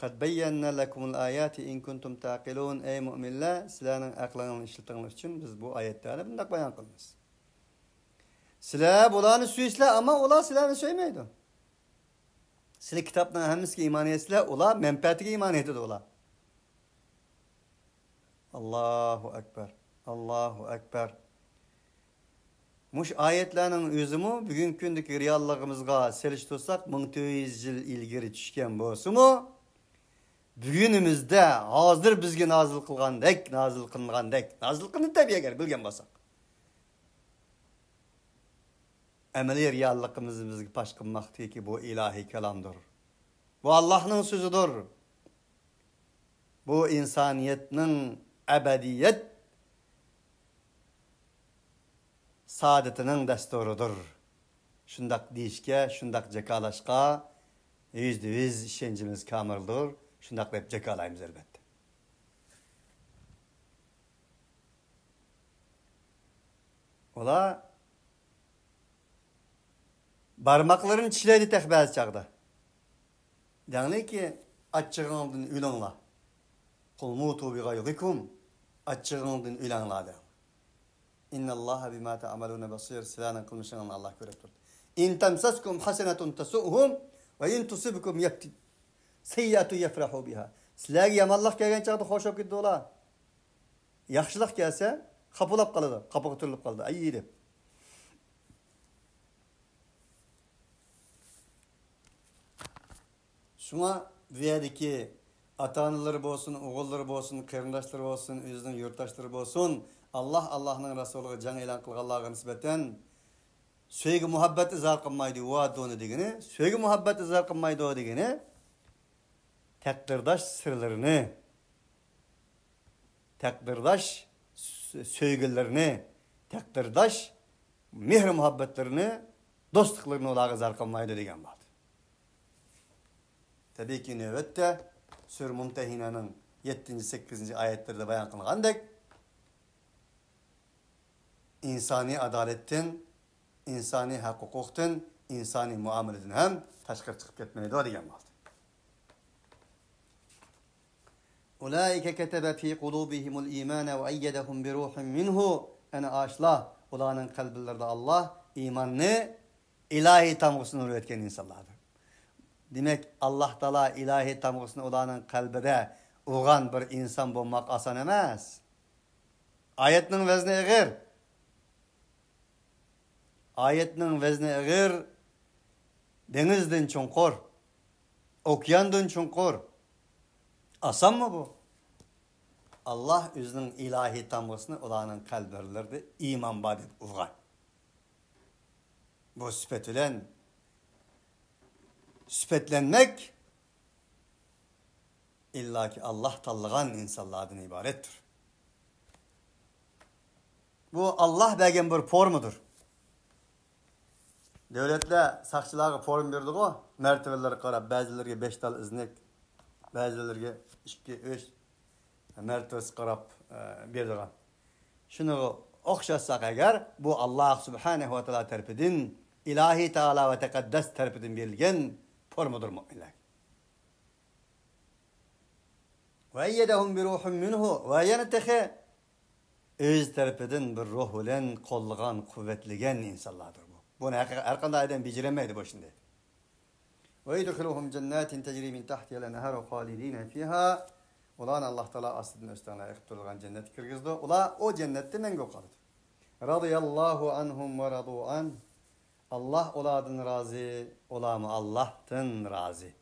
قد بينا لكم الآيات إن كنتم تعقلون. ئەي مۆمىنلەر، سىلەرنىڭ ئەقلىڭلارنى ئىشلىتىڭلار ئۈچۈن بىز بۇ ئايەتلەرنى بۇنداق بايان قىلىمىز. سىلەر بۇلارنى سۆيسىلەر، ئەمما ئۇلار سىلەرنى سۆيمەيدۇ. سىلەر كىتابنىڭ ھەممىسىگە ئىمان ئېيتسىلەر، ئۇلار مەنپەئەتىگە ئىمان ئېيتىدۇ ئۇلار. ئاللاھۇ ئەكبەر، ئاللاھۇ ئەكبەر. مۇشۇ ئايەتلەرنىڭ ئۆزىمۇ بۈگۈنكى كۈندىكى رېئاللىقىمىزغا سېلىشتۇرساق، مىڭ تۆت يۈز يىل ئىلگىرى چۈشكەن بولسىمۇ، بۈگۈنىمىزدە ھازىر بىزگە نازىل قىلغاندەك، نازىل قىلىنغاندەك، نازىل قىلىندى دەپ ئەگەر بىلگەن بولساق، ئەمەلىي رېئاللىقىمىزنى بىزگە پاش قىلماقتىكى بۇ ئىلاھىي كالامدۇر. بۇ ئاللاھنىڭ سۆزىدۇر. بۇ ئىنسانىيەتنىڭ ئەبەدىيەت سائادىتىنىڭ دەستۇرىدۇر. شۇنداق دېيىشكە، شۇنداق جاكارلاشقا يۈزدە يۈز ئىشەنچىمىز كامىلدۇر. شۇنداق دەپ جاكارلايمىز، ئەلۋەتتە. ئۇلار بارماقلىرىنى چىشلەيدۇ تېخى بەزى چاغدا. دەڭلىكى، ئاچچىقىڭدىن ئۆلۈڭلار. قل موتوا بغيظكم. ئاچچىقىڭدىن ئۆلۈڭلار دەڭ. إن الله بما تعملون بصير. سىلەرنىڭ قىلمىشىڭلارنى ئاللا كۆرۈپ تۇرىدۇ. إن تمسسكم حسنة تسؤهم وإن تصبكم يبت-، سيئة يفرحوا بها. سىلەرگە يامانلىق كەلگەن چاغدا خوش بولۇپ كېتىدۇ ئۇلار. ياخشىلىق كەلسە، خاپىلاپ قالىدۇ، قاپىقى تۈرۈلۈپ قالىدۇ، ئەيي دەپ. شۇڭا بۇ يەردىكى ئاتا-ئانىلىرى بولسۇن، ئوغۇللىرى بولسۇن، قېرىنداشلىرى بولسۇن، ئۆزىنىڭ يۇرتداشلىرى بولسۇن، ئاللا، ئاللانىڭ رەسۇلىغا جەڭ ئېلان قىلغانلارغا نىسبەتەن سۆيگۈ-مۇھەببەت ئىزھار قىلمايدۇ، ۋە دۇنى دېگىنى، سۆيگۈ-مۇھەببەت ئىزھار قىلمايدۇ دېگىنى، تەقدىرداش سىرلىرىنى، تەقدىرداش سۆ-، سۆيگۈلىرىنى، تەقدىرداش مېھرى-مۇھەببەتلىرىنى، دوستلۇقلىرىنى ئۇلارغا ئىزھار قىلمايدۇ دېگەن بولدى. تەبىئىيكى، نۆۋەتتە سۈرە مۇمتەھىنەنىڭ يەتتىنچى، سەككىزىنچى ئايەتلىرىدە بايان قىلغاندەك، ئىنسانىي ئادالەتتىن، ئىنسانىي ھەق-ھوقۇقتىن، ئىنسانىي مۇئامىلىدىن ھەم تاشقىرى چىقىپ كەتمەيدۇ دېگەن بولدى. أولئك كتب في قلوبهم الإيمان وأيدهم بروح منه. ئەنە ئاشۇلار، ئۇلارنىڭ قەلبلىرىدە ئاللا ئىماننى، ئىلاھىي تامغىسىنى ئۇرۇۋەتكەن ئىنسانلاردۇر. دېمەك، ئاللا تائالا ئىلاھىي تامغىسىنى ئۇلارنىڭ قەلبىدە ئۇرغان بىر ئىنسان بولماق ئاسان ئەمەس. ئايەتنىڭ ۋەزنى ئېغىر. ئايەتنىڭ ۋەزنى ئېغىر، دېڭىزدىن چوڭقۇر، ئوكياندىن چوڭقۇر. ئاسانمۇ بۇ؟ ئاللا ئۆزىنىڭ ئىلاھىي تامغىسىنى ئۇلارنىڭ قەلبلىرىدە ئىمان بار دەپ ئۇرغان. بۇ سۈپەت بىلەن سۈپەتلەنمەك ئىللاكى ئاللا تاللىغان ئىنسانلاردىن ئىبارەتتۇر. بۇ ئاللا بەرگەن بىر فورمىدۇر. دۆلەتلەر ساقچىلارغا فورما بېرىدىغۇ، مەرتىۋىلەرگە قاراپ، بەزىلىرىگە بەش تال ئىزنىك، بەزىلىرىگە ئىككى، ئۈچ مەرتىۋىسىگە قاراپ، ئە، بېرىدىغان. شۇنىڭغا ئوخشاتساق ئەگەر، بۇ ئاللا سۇبھانەھۇ ۋە تائالا تەرىپىدىن، ئىلاھى تائالا ۋە تەقەددەس تەرىپىدىن بېرىلگەن فورمىدۇر مۆمىنلەرگە. وأيدهم بروح منه. ۋە يەنە تېخى ئۆز تەرىپىدىن بىر روھ بىلەن قوللىغان، قۇۋۋەتلىگەن ئىنسانلاردۇر بۇ. بۇنى ھەر، ھەر قانداق ئادەم بېجىرەلمەيدۇ بۇ ئىشنى. ويدخلهم جنات تجري من تحتها الأنهار خالدين فيها. ئۇلارنى ئاللا تائالا ئاستىدىن ئۆستەڭلەر ئېقىپ تۇرىدىغان جەننەتكە كىرگۈزىدۇ. ئۇلار ئۇ جەننەتتە مەڭگۈ قالىدۇ. رضي الله عنهم ورضوا عنه. ئاللا ئۇلاردىن رازى، ئۇلارمۇ ئاللاھتىن رازى.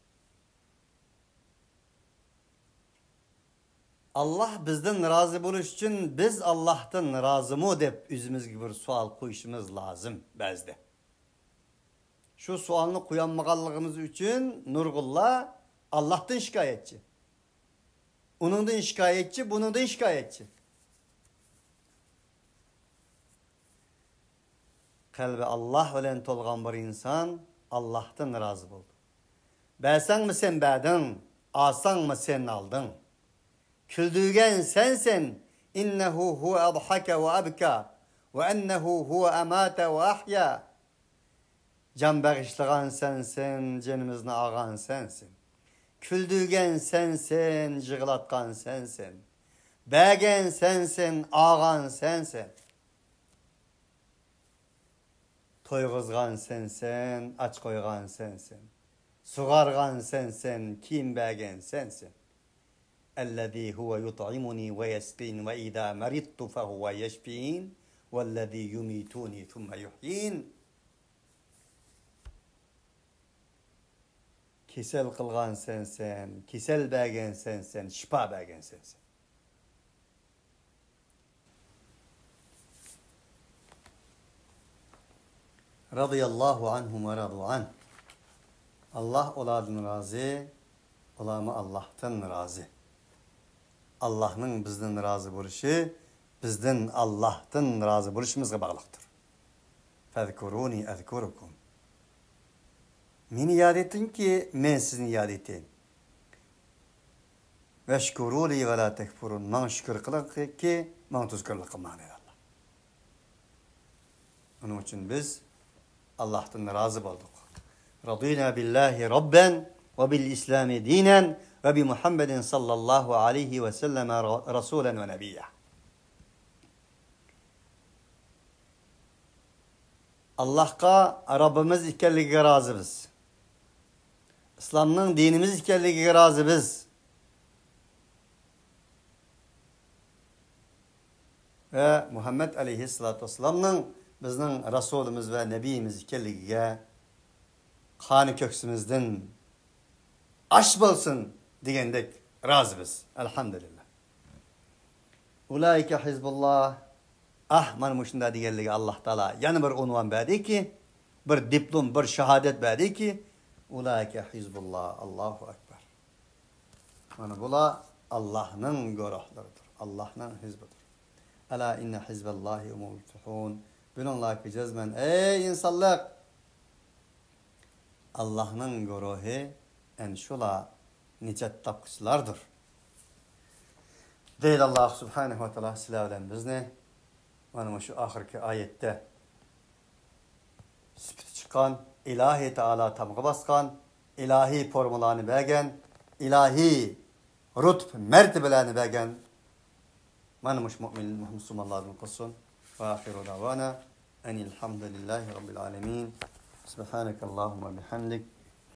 ئاللا بىزدىن رازى بولۇش ئۈچۈن بىز ئاللاھتىن رازىمۇ دەپ ئۆزىمىزگە بىر سوئال قويۇشىمىز لازىم بەزىدە. شۇ سوئالنى قويالمىغانلىقىمىز ئۈچۈن نۇرغۇنلار ئاللاھتىن شىكايەتچى. ئۇنىڭدىن شىكايەتچى، بۇنىڭدىن شىكايەتچى. قەلبى ئاللا بىلەن تولغان بىر ئىنسان ئاللاھتىن رازى بولىدۇ. بەرسەڭمۇ سەن بەردىڭ، ئالساڭمۇ سەن ئالدىڭ. كۈلدۈرگەن سەنسەن، إنه هو أضحك وأبكى وأنه هو أمات وأحيا. جان بېغىشلىغان سەنسەن، جېنىمىزنى ئالغان سەنسەن. كۈلدۈرگەن سەنسەن، يىغلاتقان سەنسەن. بەرگەن سەنسەن، ئالغان سەنسەن. تويغۇزغان سەنسەن، ئاچ قويغان سەنسەن. سۇغارغان سەنسەن، كىيىم بەرگەن سەنسەن. الذي هو يطعمني ويسقين وإذا مرضت فهو يشفين والذي يميتني ثم يحيين. كېسەل قىلغان سەنسەن، كېسەل بەرگەن سەنسەن، شىپا بەرگەن سەنسەن. رضي الله عنهم ورضوا عنه. ئاللاھ ئۇلاردىن رازى، ئۇلارمۇ ئاللاھتىن رازى. ئاللاھنىڭ بىزدىن رازى بولۇشى بىزدىن ئاللاھتىن رازى بولۇشىمىزغا باغلىقتۇر. فاذكروني أذكركم. مېنى ياد ئېتىڭكى، مەن سىزنى ياد ئېتەي. واشكروا لي ولا تكفرون. ماڭا شۈكۈر قىلىڭكى، ماڭا تۇزكورلۇق قىلماڭ، دەيدۇ ئاللاھ. ئۇنىڭ ئۈچۈن بىز ئاللاھتىن رازى بولدۇق. رضينا بالله ربا وبالإسلام دينا وبمحمد صلى الله عليه وسلم رسولا ونبيا. ئاللاھقا رەببىمىز ئىكەنلىكىگە رازىمىز. ئىسلامنىڭ دىنىمىز ئىكەنلىكىگە رازىمىز. ۋە مۇھەممەد ئەلەيھىسسالاتۇ ۋەسسالامنىڭ بىزنىڭ رەسۇلىمىز ۋە نەبىيىمىز ئىكەنلىكىگە قانى كۆكسىمىزدىن ئاش بولسۇن دېگەندەك رازىمىز. ئەلھەمدۇلىللا. ئۇلائىكە ھىزبۇللا. ئاھ، مانا مۇشۇنداق دېگەنلىكى ئاللاھ تائالا يەنە بىر ئۇنۋان بەردىكى، بىر دىپلوم، بىر شاھادەت بەردىكى، ئۇلائىكە ھىزبۇللا. ئاللاھۇ ئەكبەر. مانا بۇلار ئاللاھنىڭ گۇرۇھلىرىدۇر، ئاللاھنىڭ ھىزبىدۇر. ئەلا ئىننە ھىزبەللاھى ھۇمۇل مۇفلىھۇن. بىلىڭلاركى، جەزمەن، ئەي ئىنسانلىق، ئاللاھنىڭ گۇرۇھى ئەنە شۇلار نىجات تاپقۇچىلاردۇر. دەيدۇ ئاللاھ سۇبھانەھۇ ۋە تائالا سىلەر بىلەن بىزنى مانا مۇشۇ ئاخىرقى ئايەتتە سۈپىتى چىققان، ئىلاھى تائالا تامغا باسقان، ئىلاھى فورمۇلانى بەرگەن، ئىلاھى رۇتۇپ مەرتىبىلەرنى بەرگەن مانا مۇشۇ مۆمىن مۇسۇلمانلاردىن قىلسۇن. وآخر دعوانا أن الحمد لله رب العالمين. سبحانك اللهم وبحمدك.